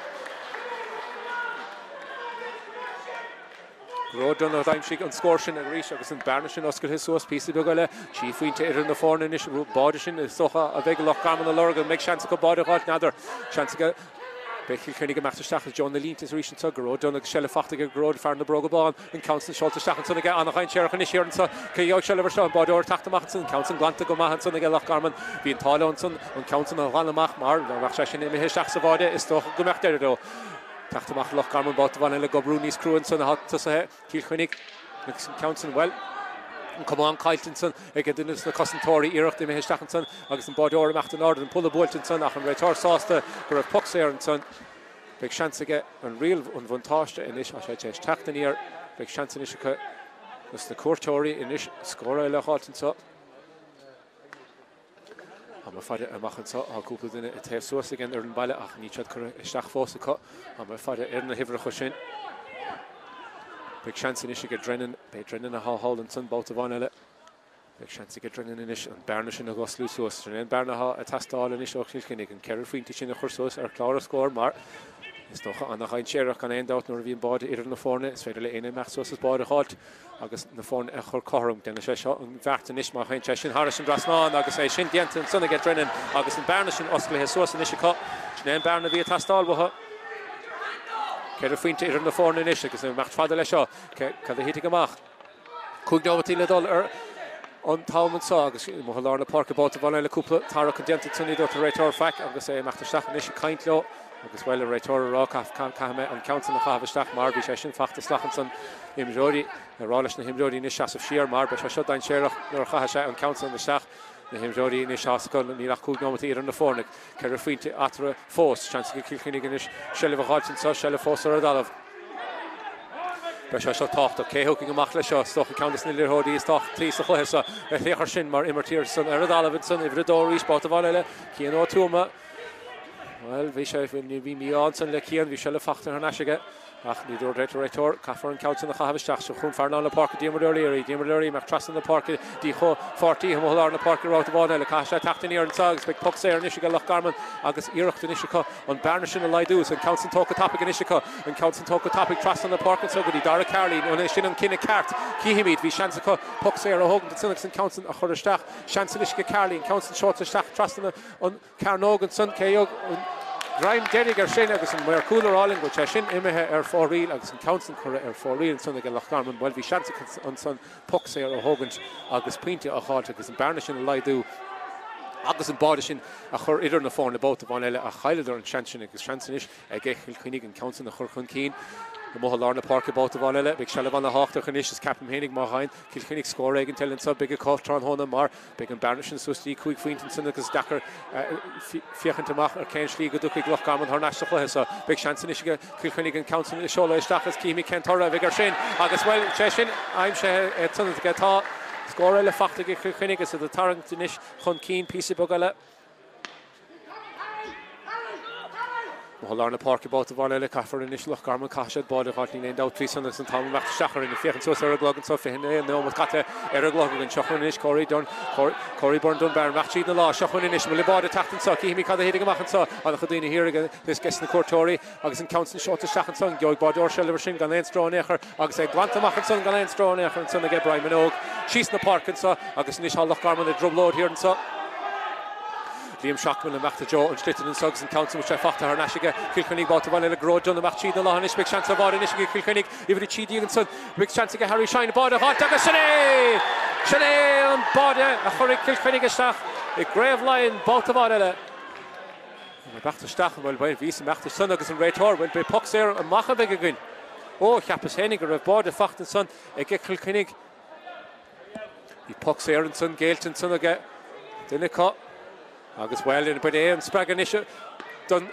Gearóid Dunne a d'aimsigh an scór sin arís agus an bearna sin oscailthe suas píosa beag eile. 3 phointe idir na foirne anois. Báide sin is dócha a bheidh Loch Garman a lorg. An mbeidh seans acu báide a dh'fháilt? N'fheadar. Seans aige Beidh Cill Chainnigh ag imeacht isteach i dtreo na línte arís anseo. Gearóid Dunne agus seilbh fachta aige Gearóid, fear na bróga bán. An ceann san seolta isteach ansan aige. An-dhainséarach anois thiar anseo. Cé a gheobhaidh seilbh air seo? An báideoir ag teacht amach ansan. An ceann san glanta go maith ansan aige Loch Garman. Bhí an t-ádh leo ansan an ceann san a ghlanadh amach mar dá mbeadh sé sin imithe isteach sa bháide is dócha go mbeadh deireadh leo. Teacht amach Loch Garman babhta amháin eile ag oibriú níos crua ansan atá tosaithe Cill Chainnigh agus an ceann san, bhuel, an camán caillte ansan ag duine de na cosantóirí, iarracht imithe isteach ansan agus an báideoir imeacht in airde, an polla buailte ansan ach an réiteoir sásta go raibh poc saor ansan. Beidh seans aige an riail an bhuntáiste anois, tá sé tar éis teacht aniar, beidh seans anois acu na cuairteoirí anois scór eile a dh'fháilt anso. Tá mé ag faire amach anseo, tá cúpla duine ag téamh suas ag an fhoireann baile ach níl siad curtha isteach fós acu. Tá mé ag faire ar na huimhreacha sin. Beidh seans anois ag Drennan, beidh Drennan atá thall ansan babhta amháin eile. Beidh seans ag Drennan anois an bearna sin a dh'osclú suas. Sin é an bearna atá ag teastáil anois ó Chill Chainnigh, an 4 phointe sin a chur suas ar chlár an scóir mar is dócha an-dhainséarach gan aon dabht nuair a bhíonn báide idir na foirne, is féidir le éinne imeacht suas is báide a dh'fháilt. agus na foirne a chur cothrom. Déanfaidh sé seo an bheart anois má théann sé sin thairis an dtrasnán agus é sin déanta ansan aige Drennan agus an bearna sin osclaithe suas anois acu. Sin é an bearna a bhí ag teastáil uathu. 4 phointe idir na foirne anois agus imeacht fada leis seo. Cad a thitfidh amach? 5 neomataí le dul ar an t-am anseo agus amuigh i lár na páirce babhta amháin eile cúpla tarrac déanta ansan ní dúirt an réiteoir faic agus é imeacht isteach anois ag caint leo. Agus bhuel, an réiteoir ag rá, caithfidh mé an ceann san a chaitheamh isteach mar bhí sé sin fachta salach ansan. Imreoirí, ag rá leis na himreoirí anois seasamh siar mar beidh sé seo dainséarach nuair a chaithfidh sé an ceann san isteach. Na himreoirí anois tá a fhios acu, níl ach 5 nóimeat idir na foirne. Ceithre phointe eatarthu fós. Seans ag Cill Chainnigh anois seilbh a dh'fháilt anseo, seilbh fós ar an dtalamh. Beidh sé seo tábhachtach. Cé thiocfaidh amach leis seo? Is dócha ceann de na liathróidí is tábhachtaí sa chluiche seo. Féach air sin mar imirt thiar san ar an dtalamh ansan, uimhir a dó arís, babhta amháin eile, Cian Ó Tuama. Bhuel, bhí sé, bhí mí-ádh ansan le Cian, bhí seilbh fachta thar n-ais aige. Ach ní dúirt an réiteoir, caithfear an ceann sin a chaitheamh isteach. Seo chugainn fear lár na páirce, Diarmuid O'Leary. Diarmuid O'Leary amach trasna na páirce dtí a chomhpháirtí amuigh i lár na páirce babhta amháin eile. Caithfidh sé teacht aniar anseo agus beidh poc saor anois aige Loch Garman agus iarracht anois acu an bearna sin a laghdú. Is an ceann sin tógtha tapaidh anois acu. An ceann sin tógtha tapaidh trasna na páirce anseo go dtí Dara Carley. An é sin an cinneadh ceart? Cífimid. Bhí seans acu poc saor a thógaint ansin agus an ceann sin a chur isteach. Seans anois aige Carley an ceann sin seolta isteach trasna an cearnóg ansan, cé a thug an greim deiridh air sin agus an maor cúil ag rá linn go bhfuil sé sin imithe ar fóraoil agus an ceann san curtha ar fóraoil ansan ag Loch Garman. Bhuel, bhí seans acu ansan poc saor a thógaint agus pointe a dh'fháilt agus an bearna sin a laghdú agus an báide sin a chur idir na foirne babhta amháin eile ach chailleadar an seans sin agus seans anois ag Cill Chainnigh an ceann san a chur chun cinn amuigh i lár na páirce babhta amháin eile. Beidh seilbh ana-thábhachtach anois is ceapaim féinig má fhaigheann Cill Chainnigh scór éigin eile anso beidh acu tráthnóna mar Beidh an bearna sin suas dtí 5 phointe ansin agus is deacair féachaint amach ar cén slí go dtiocfaidh Loch Garman thar n-ais sa chluiche seo. Beidh seans anois ag Cill Chainnigh an ceann sin a seoladh isteach agus cífimid cén toradh a bheidh air sin agus, bhuel, sé sin aimsithe ansan aige. Tá scór eile fachta ag Cill Chainnigh agus iad ag tarraingt anois chun cinn píosa beag eile. Amuigh i lár na páirce babhta amháin eile, caithfear anois Loch Garman, caithfidh siad báide a dh'fháilt, níl aon dabht faoi san agus an t-am ag imeacht isteach orainn. Ag féachaint suas ar an gclog anseo, 21 nóiméad caite ar an gclog againn. Seo chugainn anois Corey Dunne, Corey Byrne Dunbar, imeacht tríd na lámha. Seo chugainn anois, an bhfuil an báide ag teacht anseo? Cífimid cad a thitfidh amach anseo. An-chuid daoine thiar ag ges na cuairteoirí agus an ceann san seolta isteach ansan. Gheobhaidh báideoir seilbh air sin gan aon stró in aon chor agus é glanta amach ansan gan aon stró in aon chor ansan aige Brian Minogue. Síos na páirce anseo agus anois tá Loch Garman i dtrioblóid thiar anseo. Liam Shacman amach i dtreo an tsliotair anseo agus an ceann san sé fachta thar n-ais aige Cill Chainnigh babhta amháin eile Gearóid Dunne amach tríd na lámha anois beidh seans ar bháide anois ag Cill Chainnigh uimhir 13 ansan beidh seans aige Harry Shine báide a dh'fháilt agus sin é! Sin é an báide a chuirfidh Cill Chainnigh isteach i gCraobh Laighean babhta amháin eile. An imeacht isteach an bhfuil bhuel bhí san imeacht ansan agus an réiteoir bhuel beidh poc saor amach a bheidh againn. Ó cheapas féinig go raibh báide fachta ansan ag Cill Chainnigh. Bhí poc saor ansan géillte ansan aige duine acu agus bhuel b'in é an spreagadh anois don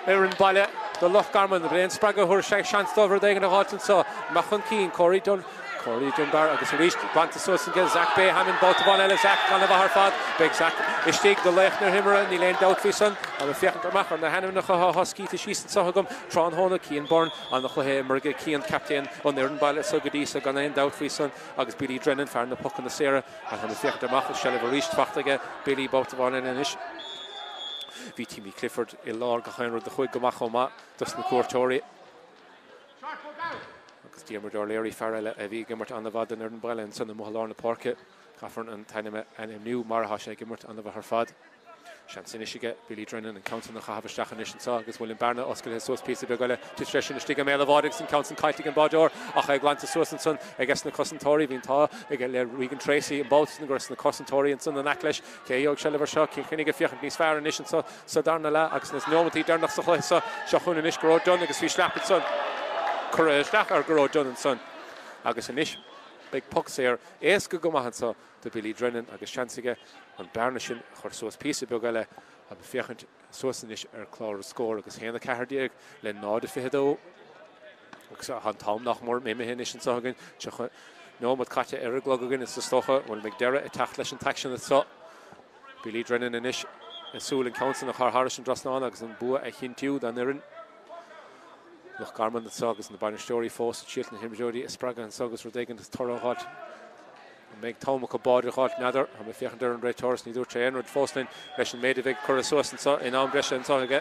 fhoireann baile do Loch Garman. B'in é an spreagadh a thabharfaidh sé seans dóibh rud éigin a dh'fháilt anso. Amach chun cinn, Corey Dunne, Corey Dunbar agus arís bainte suas aige Zach Bay Hammond babhta amháin eile Zach an-mhaith ar fad. Beidh Zach istigh do laoch na himeartha, níl aon dabht faoi san. Táim ag féachaint amach ar na hainmneacha atá scríte síos anso agam tráthnóna, Cian Byrne, An-chluiche imeartha aige Cian, captaen an fhoireann baile so go dtí so gan aon dabht faoi san agus Billy Drennan, fear na pocanna saora. Ach táim ag féachaint amach is seilbh arís fachta aige Billy babhta amháin eile anois. Bhí Timmy Clifford i lár gach aon rud a chuaigh go maith chomh maith dos na cuairteoirí. Agus Diarmuid O'Leary, fear eile a bhí ag imirt an-mhaith don fhoireann baile ansan amuigh i lár na páirce. Caithfear an t-ainm a ainmniú mar atá sé ag imirt an-mhaith ar fad. Seans anois aige Billy Drennan an ceann san a chaitheamh isteach anois anseo agus bhfuil an bearna osclaithe suas píosa beag eile. Thit sé sin istigh i mbéal an bháide agus an ceann san caillte ag an báideoir ach é glanta suas ansan ag na cosantóirí. Bhí an t-ádh aige le Regan Tracey an babhta san go raibh na cosantóirí ansan in aice leis. Cé a gheobhaidh seilbh air seo? Cill Chainnigh ag féachaint níos fearr anois anseo sa darna leath agus na neomataí deireanach sa chluiche seo. Seo chugainn anois Gearóid Dunne agus bhí sleap ansan curtha isteach ar Ghearóid Dunne ansan agus anois beidh poc saor éasca go maith anseo do Billy Drennan agus seans aige an bearna sin a chur suas píosa beag eile agus féachaint suas anois ar chlár an scóir agus 1-14 le 0-22 agus an t-am nach mór imithe anois anseo againn. 30 nóiméad caite ar an gclog againn is is dócha bhfuil mbeidh deireadh ag teacht leis an t-aicsean anseo. Billy Drennan anois ag súil an ceann san a chur thairis an dtrasnán agus an bua a chinntiú don fhoireann. Loch Garman anseo agus na bainisteoirí fós ag triail na himreoirí a spreagadh anseo agus rud éigin toradh a dh'fháilt. An mbeidh t-am acu báide a dh'fháilt? N'fheadar. Tá mé ag féachaint ar an réiteoir is ní dúirt sé aon rud fós linn leis an méid a bheidh curtha suas anseo in am breise anseo aige.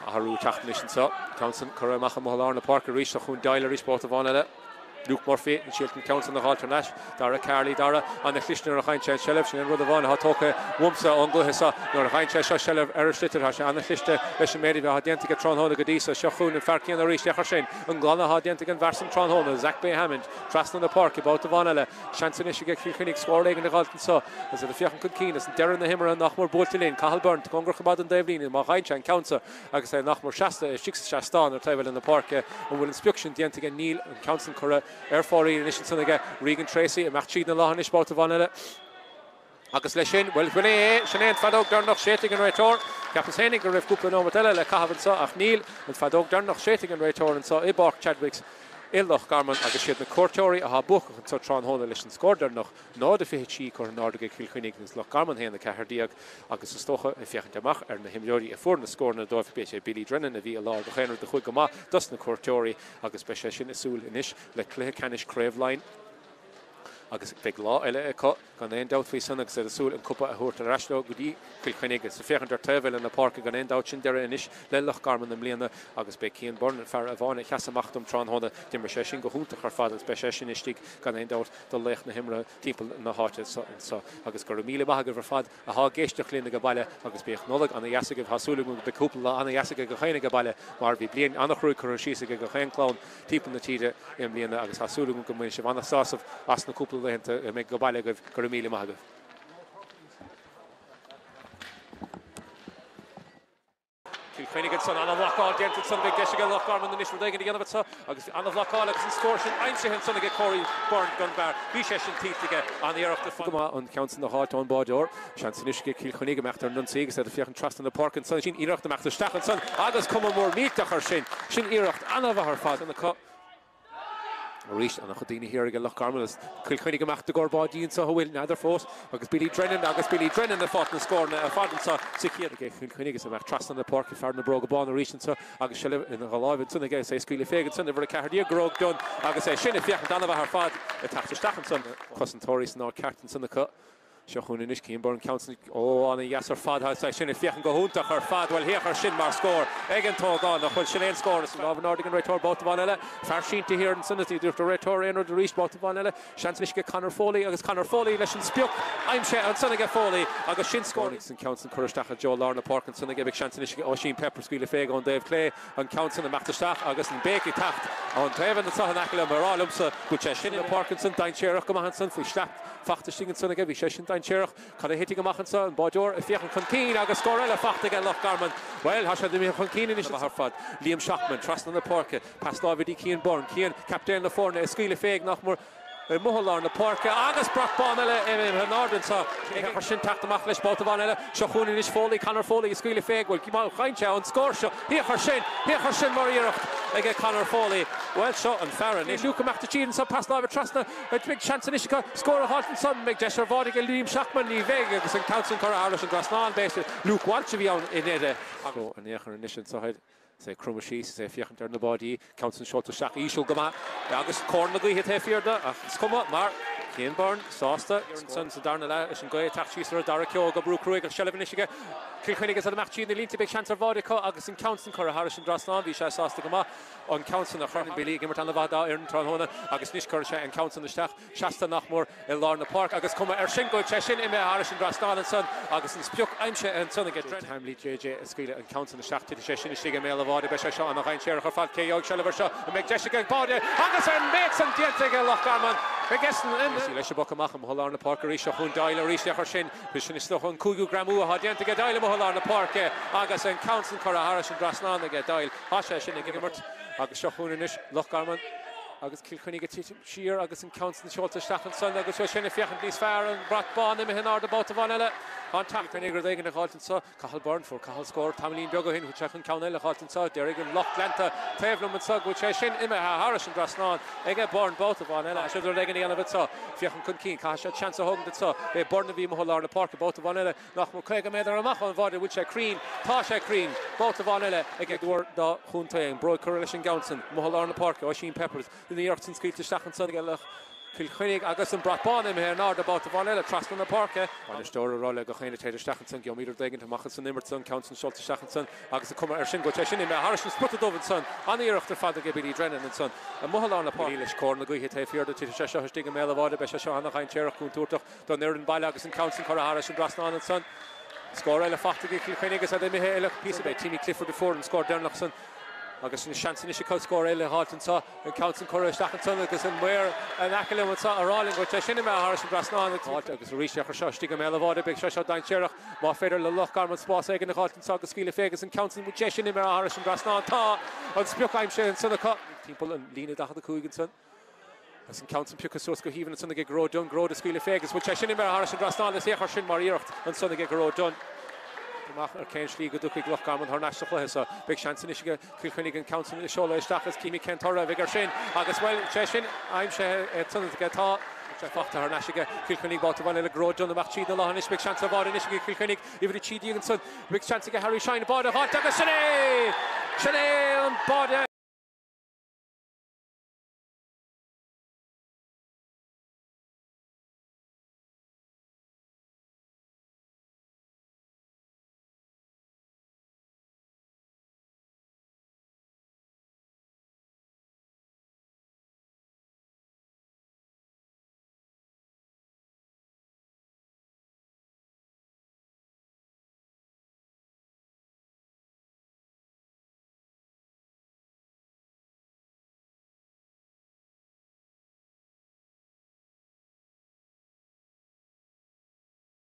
Athrú ag teacht anois anseo. Ceann san curtha amach amuigh i lár na páirce arís. Seo chugainn Doyle arís babhta amháin eile. Luke Murphy, an silt an ceann san a dh'fháilt thar n-ais. Dara Carley, Dara ana-chliste nuair a fhaigheann sé an tseilbh. Sin an rud amháin atá tógtha uaimsa ón gcluiche seo. Nuair a fhaigheann sé seo seilbh ar a sliotar, tá sé ana-chliste leis an méid a bheith déanta aige tráthnóna go dtí so. Seo chugainn an fear céanna arís, féach air sin, an glanadh atá déanta ag an bhfear san tráthnóna, Zach Bay Hammond, trasna na páirce, babhta amháin eile. Seans anois aige Cill Chainnigh scór éigin a dh'fháilt anso agus iad ag féachaint chun cinn is an deireadh na himeartha nach mór buailte linn. Cathal Byrne, cóngarach go maith don dtaobhlíne, má fhaigheann sé an ceann so. Agus é nach mór seasta istigh sa seastán ar taobh eile na páirce, an bhfuil an sprioc sin déanta aige? Níl, an ceann san curtha ar fóraoil anois ansan aige Regan Tracey, imeacht tríd na láthair anois babhta amháin eile. Agus leis sin, bhuel, sin é, sin é an feadóg deireanach séidte ag an réiteoir. Cheapas féinig go raibh cúpla nóimeat eile le caitheamh anso ach níl, an feadóg deireanach séidte ag an réiteoir anso i bPáirc Chadwicks i Loch Garman agus siad na cuairteoirí atá buacach anso tráthnóna leis an scór deireanach. 0-23 curtha in airde ag Cill Chainnigh agus Loch Garman 1-14 agus is dócha, ag féachaint amach ar na himreoirí a fuair na scóranna dóibh, b'é sé Billy Drennan a bhí i lár gach aon rud a chuaigh go maith dos na cuairteoirí agus beidh sé sin ag súil anois le cluiche ceannais Craobh Laighean agus beidh lá eile acu gan aon dabht faoi san agus iad ag súil an cupa a thabhairt ar ais leo go dtí Cill Chainnigh agus ag féachaint ar taobh eile na páirce gan aon dabht sin deireadh anois le Loch Garman i mbliana agus b'é Cian Byrne an fear amháin a sheas amach dom tráthnóna. D'imir sé sin go hiontach ar fad agus beidh sé sin istigh gan aon dabht do laoch na himeartha timpeall na háite anso agus go raibh míle maith agaibh ar fad athá ag éisteacht linn age baile agus bíodh Nollaig ana dheas agaibh. Tá súil agam go mbeidh cúpla lá ana dheas age gach éinne age baile mar bhí bliain ana chruaidh curtha síos age gach aon clann timpeall na tíre i mbliana agus tá súil agam go mbainfidh sibh ana sásamh as na cúpla laethanta a mbeidh age baile agaibh. Go raibh míle maith agaibh. Cill Chainnigh ansan, ana-bhlocáil déanta ansan, beidh deis aige Loch Garman anois rud éigin a dhéanamh anso agus ana-bhlocáil agus an scór sin aimsithe ansan aige Corey Byrne don bhfear. Bhí sé sin tuillte aige, an-iarracht ar fad. Go maith an ceann san a dh'fháilt ón báideoir. Seans anois aige Cill Chainnigh imeacht ar an ionsaí agus iad ag féachaint trasna na páirce ansan. Sin iarracht imeacht isteach ansan agus cuma mór millteach air sin. Sin iarracht ana-mhaith ar fad. Arís, an-chuid daoine thiar ag Loch Garman agus Cill Chainnigh amach i gcomhair báidí anseo a bhfuil, n'fheadar fós, agus Billy Drennan agus Billy Drennan ag fáilt na scóranna ar fad anseo sa chéad ag Cill Chainnigh is amach trasna na páirce fear na bróga bána arís anseo agus seilbh ina láimh ansan aige is é ag scaoileadh fé ansan uimhir 14 Gearóid Dunne agus é sin ag féachaint an-mhaith ar fad ag teacht isteach ansan. Cosantóirí san áit ceart ansan acu. Seo chugainn anois Cian Byrne, ceann san, ó, ana-dheas ar fad, tá sé sin ag féachaint go hiontach ar fad, bhuel, féach air sin mar scór ag an t-ógánach, bhuel, sin é an scór, is lámh in airde ag an réiteoir, babhta amháin eile, fear sínte thiar ansan, is ní dúirt an réiteoir aon rud arís, babhta amháin eile, seans anois ag Conor Foley agus Conor Foley leis an sprioc aimsithe ansan aige Foley agus sin scór. Agus an ceann san curtha isteach i dtreo lár na páirce ansan aige, beidh seans anois ag Oisín Pepper scaoileadh fé ón dtaobh clé, an ceann san imeacht isteach agus an béic ag teacht ón taobh anso in aice liom, ag rá liomsa go bhfuil sé sin ina páirc ansan, dainséarach go maith ansan faoi shleacht. Fachta istigh ansan aige, bhí sé sin dainséarach. Cad a thitfidh amach anso? An báideoir ag féachaint chun cinn agus scór eile fachta aige Loch Garman. Bhuel, tá siad imithe chun cinn anois ar fad. Liam Shacman trasna na páirce, pas láimhe dtí Cian Byrne. Cian, captaen na foirne, ag scaoileadh fé ag nach mór i mbothán lár na páirce agus brat bán eile imithe in airde anso. Féach air sin teacht amach leis babhta amháin eile. Seo chugainn anois Foley, Conor Foley ag scaoileadh fé. Bhuel, má fhaigheann sé an scór seo, féach air sin! Féach air sin mar iarracht aige Conor Foley. Bhuel, seo an fear anois. Luke imeacht tríd anso, pas láimhe trasna. Beidh seans anois acu scór a dh'fháilt ansan. An mbeidh deis ar bháide ag Liam Shacman? Ní bheidh agus an ceann san curtha thairis an dtrasnán. B'é Luke Walsh a bhí ann i ndeireadh. Go an fhéachaint anois anso thoir. Is é ag cromadh síos, is é ag féachaint ar na báidí. Ceann san seolta isteach íseal go maith agus cóir na gaoithe taobh thiar de ach is cuma mar Cian Byrne sásta ansan sa darna leath leis an gaoth ag teacht síos ar Dara Keogh ag oibriú cruaidh agus seilbh anois aige Cill Chainnigh is iad amach tríd na línte. Beidh seans ar bháide acu agus an ceann san curtha thairis an dtrasnán. Bhí sé sásta go maith. an ceann san a chur. Billy ag imirt an-mhaith dá fhoireann tráthnóna agus anois cuireann sé an ceann san isteach seasta nach mór i lár na páirce agus cuma air sin go bhfuil sé sin imithe thairis an dtrasnán ansan agus an sprioc aimsithe ansan aige Drennan. Timely JJ ag scaoileadh an ceann san isteach. Titfidh sé sin istigh i mbéal an bháide. Beidh sé seo ana-dhainséarach ar fad. Cé gheobhaidh seilbh air seo? An mbeidh deis aige báide agus an méid san déanta aige Loch Garman. Beidh Essen leis an bpoc amach amuigh i lár na páirce arís. Seo chugainn Doyle arís. Féach air sin. B'shin is dócha an cúigiú greamú atá déanta aige Doyle amuigh i lár na páirce agus an ceann san curtha thairis an dtrasnán aige Doyle. Tá sé sin ag imirt agus seo chugainn anois Loch Garman agus Cill Chainnigh ag titim siar agus an ceann san seolta isteach ansan agus seo sin ag féachaint níos fearr, an brat bán imithe in airde babhta amháin eile. Tá an Cill Chainnigh rud éigin a dh'fháilt anso. Cathal Byrne, fuair Cathal scór tamaillín beag ó shin, bhfuil sé chun ceann eile a dh'fháilt anso? Déarfaidh an lucht leanta taobh liom anso go bhfuil sé sin imithe thairis an dtrasnán aige Byrne babhta amháin eile. Tá siad rud éigin a dhéanamh anso. Féachaint chun cinn, caithfidh siad seans a thógaint anso. B'é Byrne a bhí amuigh i lár na páirce babhta amháin eile. Nach mór 50 méadar amach ón bháide, bhfuil sé cruinn? Tá sé cruinn! Babhta amháin eile ag uair dá chontae. An bróig curtha leis an gceann san. Amuigh i lár na páirce, Oisín Peppers. An iarracht san scaoilte isteach ansan ag Loch. Cill Chainnigh agus an brat bán imithe in airde babhta amháin eile trasna na páirce. Bainisteoir ag rá le gach éinne téid isteach ansan, gheobhaimid rud éigin amach as an imirt san, ceann san seolta isteach ansan agus an cuma air sin go bhfuil sé sin imithe thairis an spota dubh ansan. An-iarracht ar fad aige Billy Drennan ansan amuigh i lár na páirce. Leis cóir na gaoithe taobh thiar de, titfidh sé seo istigh i mbéal an bháide, beidh sé seo ana-dhainséarach, contúirteach don fhoireann baile agus an ceann san curtha thairis an dtrasnán ansan. Scór eile faighte ag Cill Chainnigh agus iad imithe uilig píosa. B'é Timmy Clifford a fuair an scór deireanach san. Agus an seans anois acu scór eile a dh'fháilt anseo, an ceann san curtha isteach ansan agus an maor in aice liom anseo ag rá linn go bhfuil sé sin imithe thairis an dtrasnán agus fháilt agus arís é chur seo istigh i mbéal an bháide beidh sé seo dainséarach má féidir le Loch Garman spás éigin a dh'fháilt anseo agus scaoileadh fé agus an ceann san bhfuil sé sin imithe thairis an dtrasnán tá an sprioc aimsithe ansan acu timpeall an líne 45 ansan. Agus an ceann san pioctha suas go haoibhinn ansan aige Gearóid Dunne. Gearóid ag scaoileadh fé agus bhfuil sé sin imithe thairis an dtrasnán is féach air sin mar iarracht ansan aige Gearóid Dunne. Amach ar cén slí go dtiocfaidh Loch Garman thar n-ais sa chluiche seo. Beidh seans anois aige Cill Chainnigh an ceann san a seoladh isteach is címid cén toradh a bheidh air sin agus, bhuel, sé sin aimsithe ansan aige. Tá sé faighte thar n-ais aige Cill Chainnigh babhta amháin eile Gearóid Dunne amach tríd na láthair anois. Beidh seans ar bháide anois aige Cill Chainnigh. Uimhir 13 ansan. Beidh seans aige Harry Shine báide a dh'fháilt agus sin é! Sin é an báide!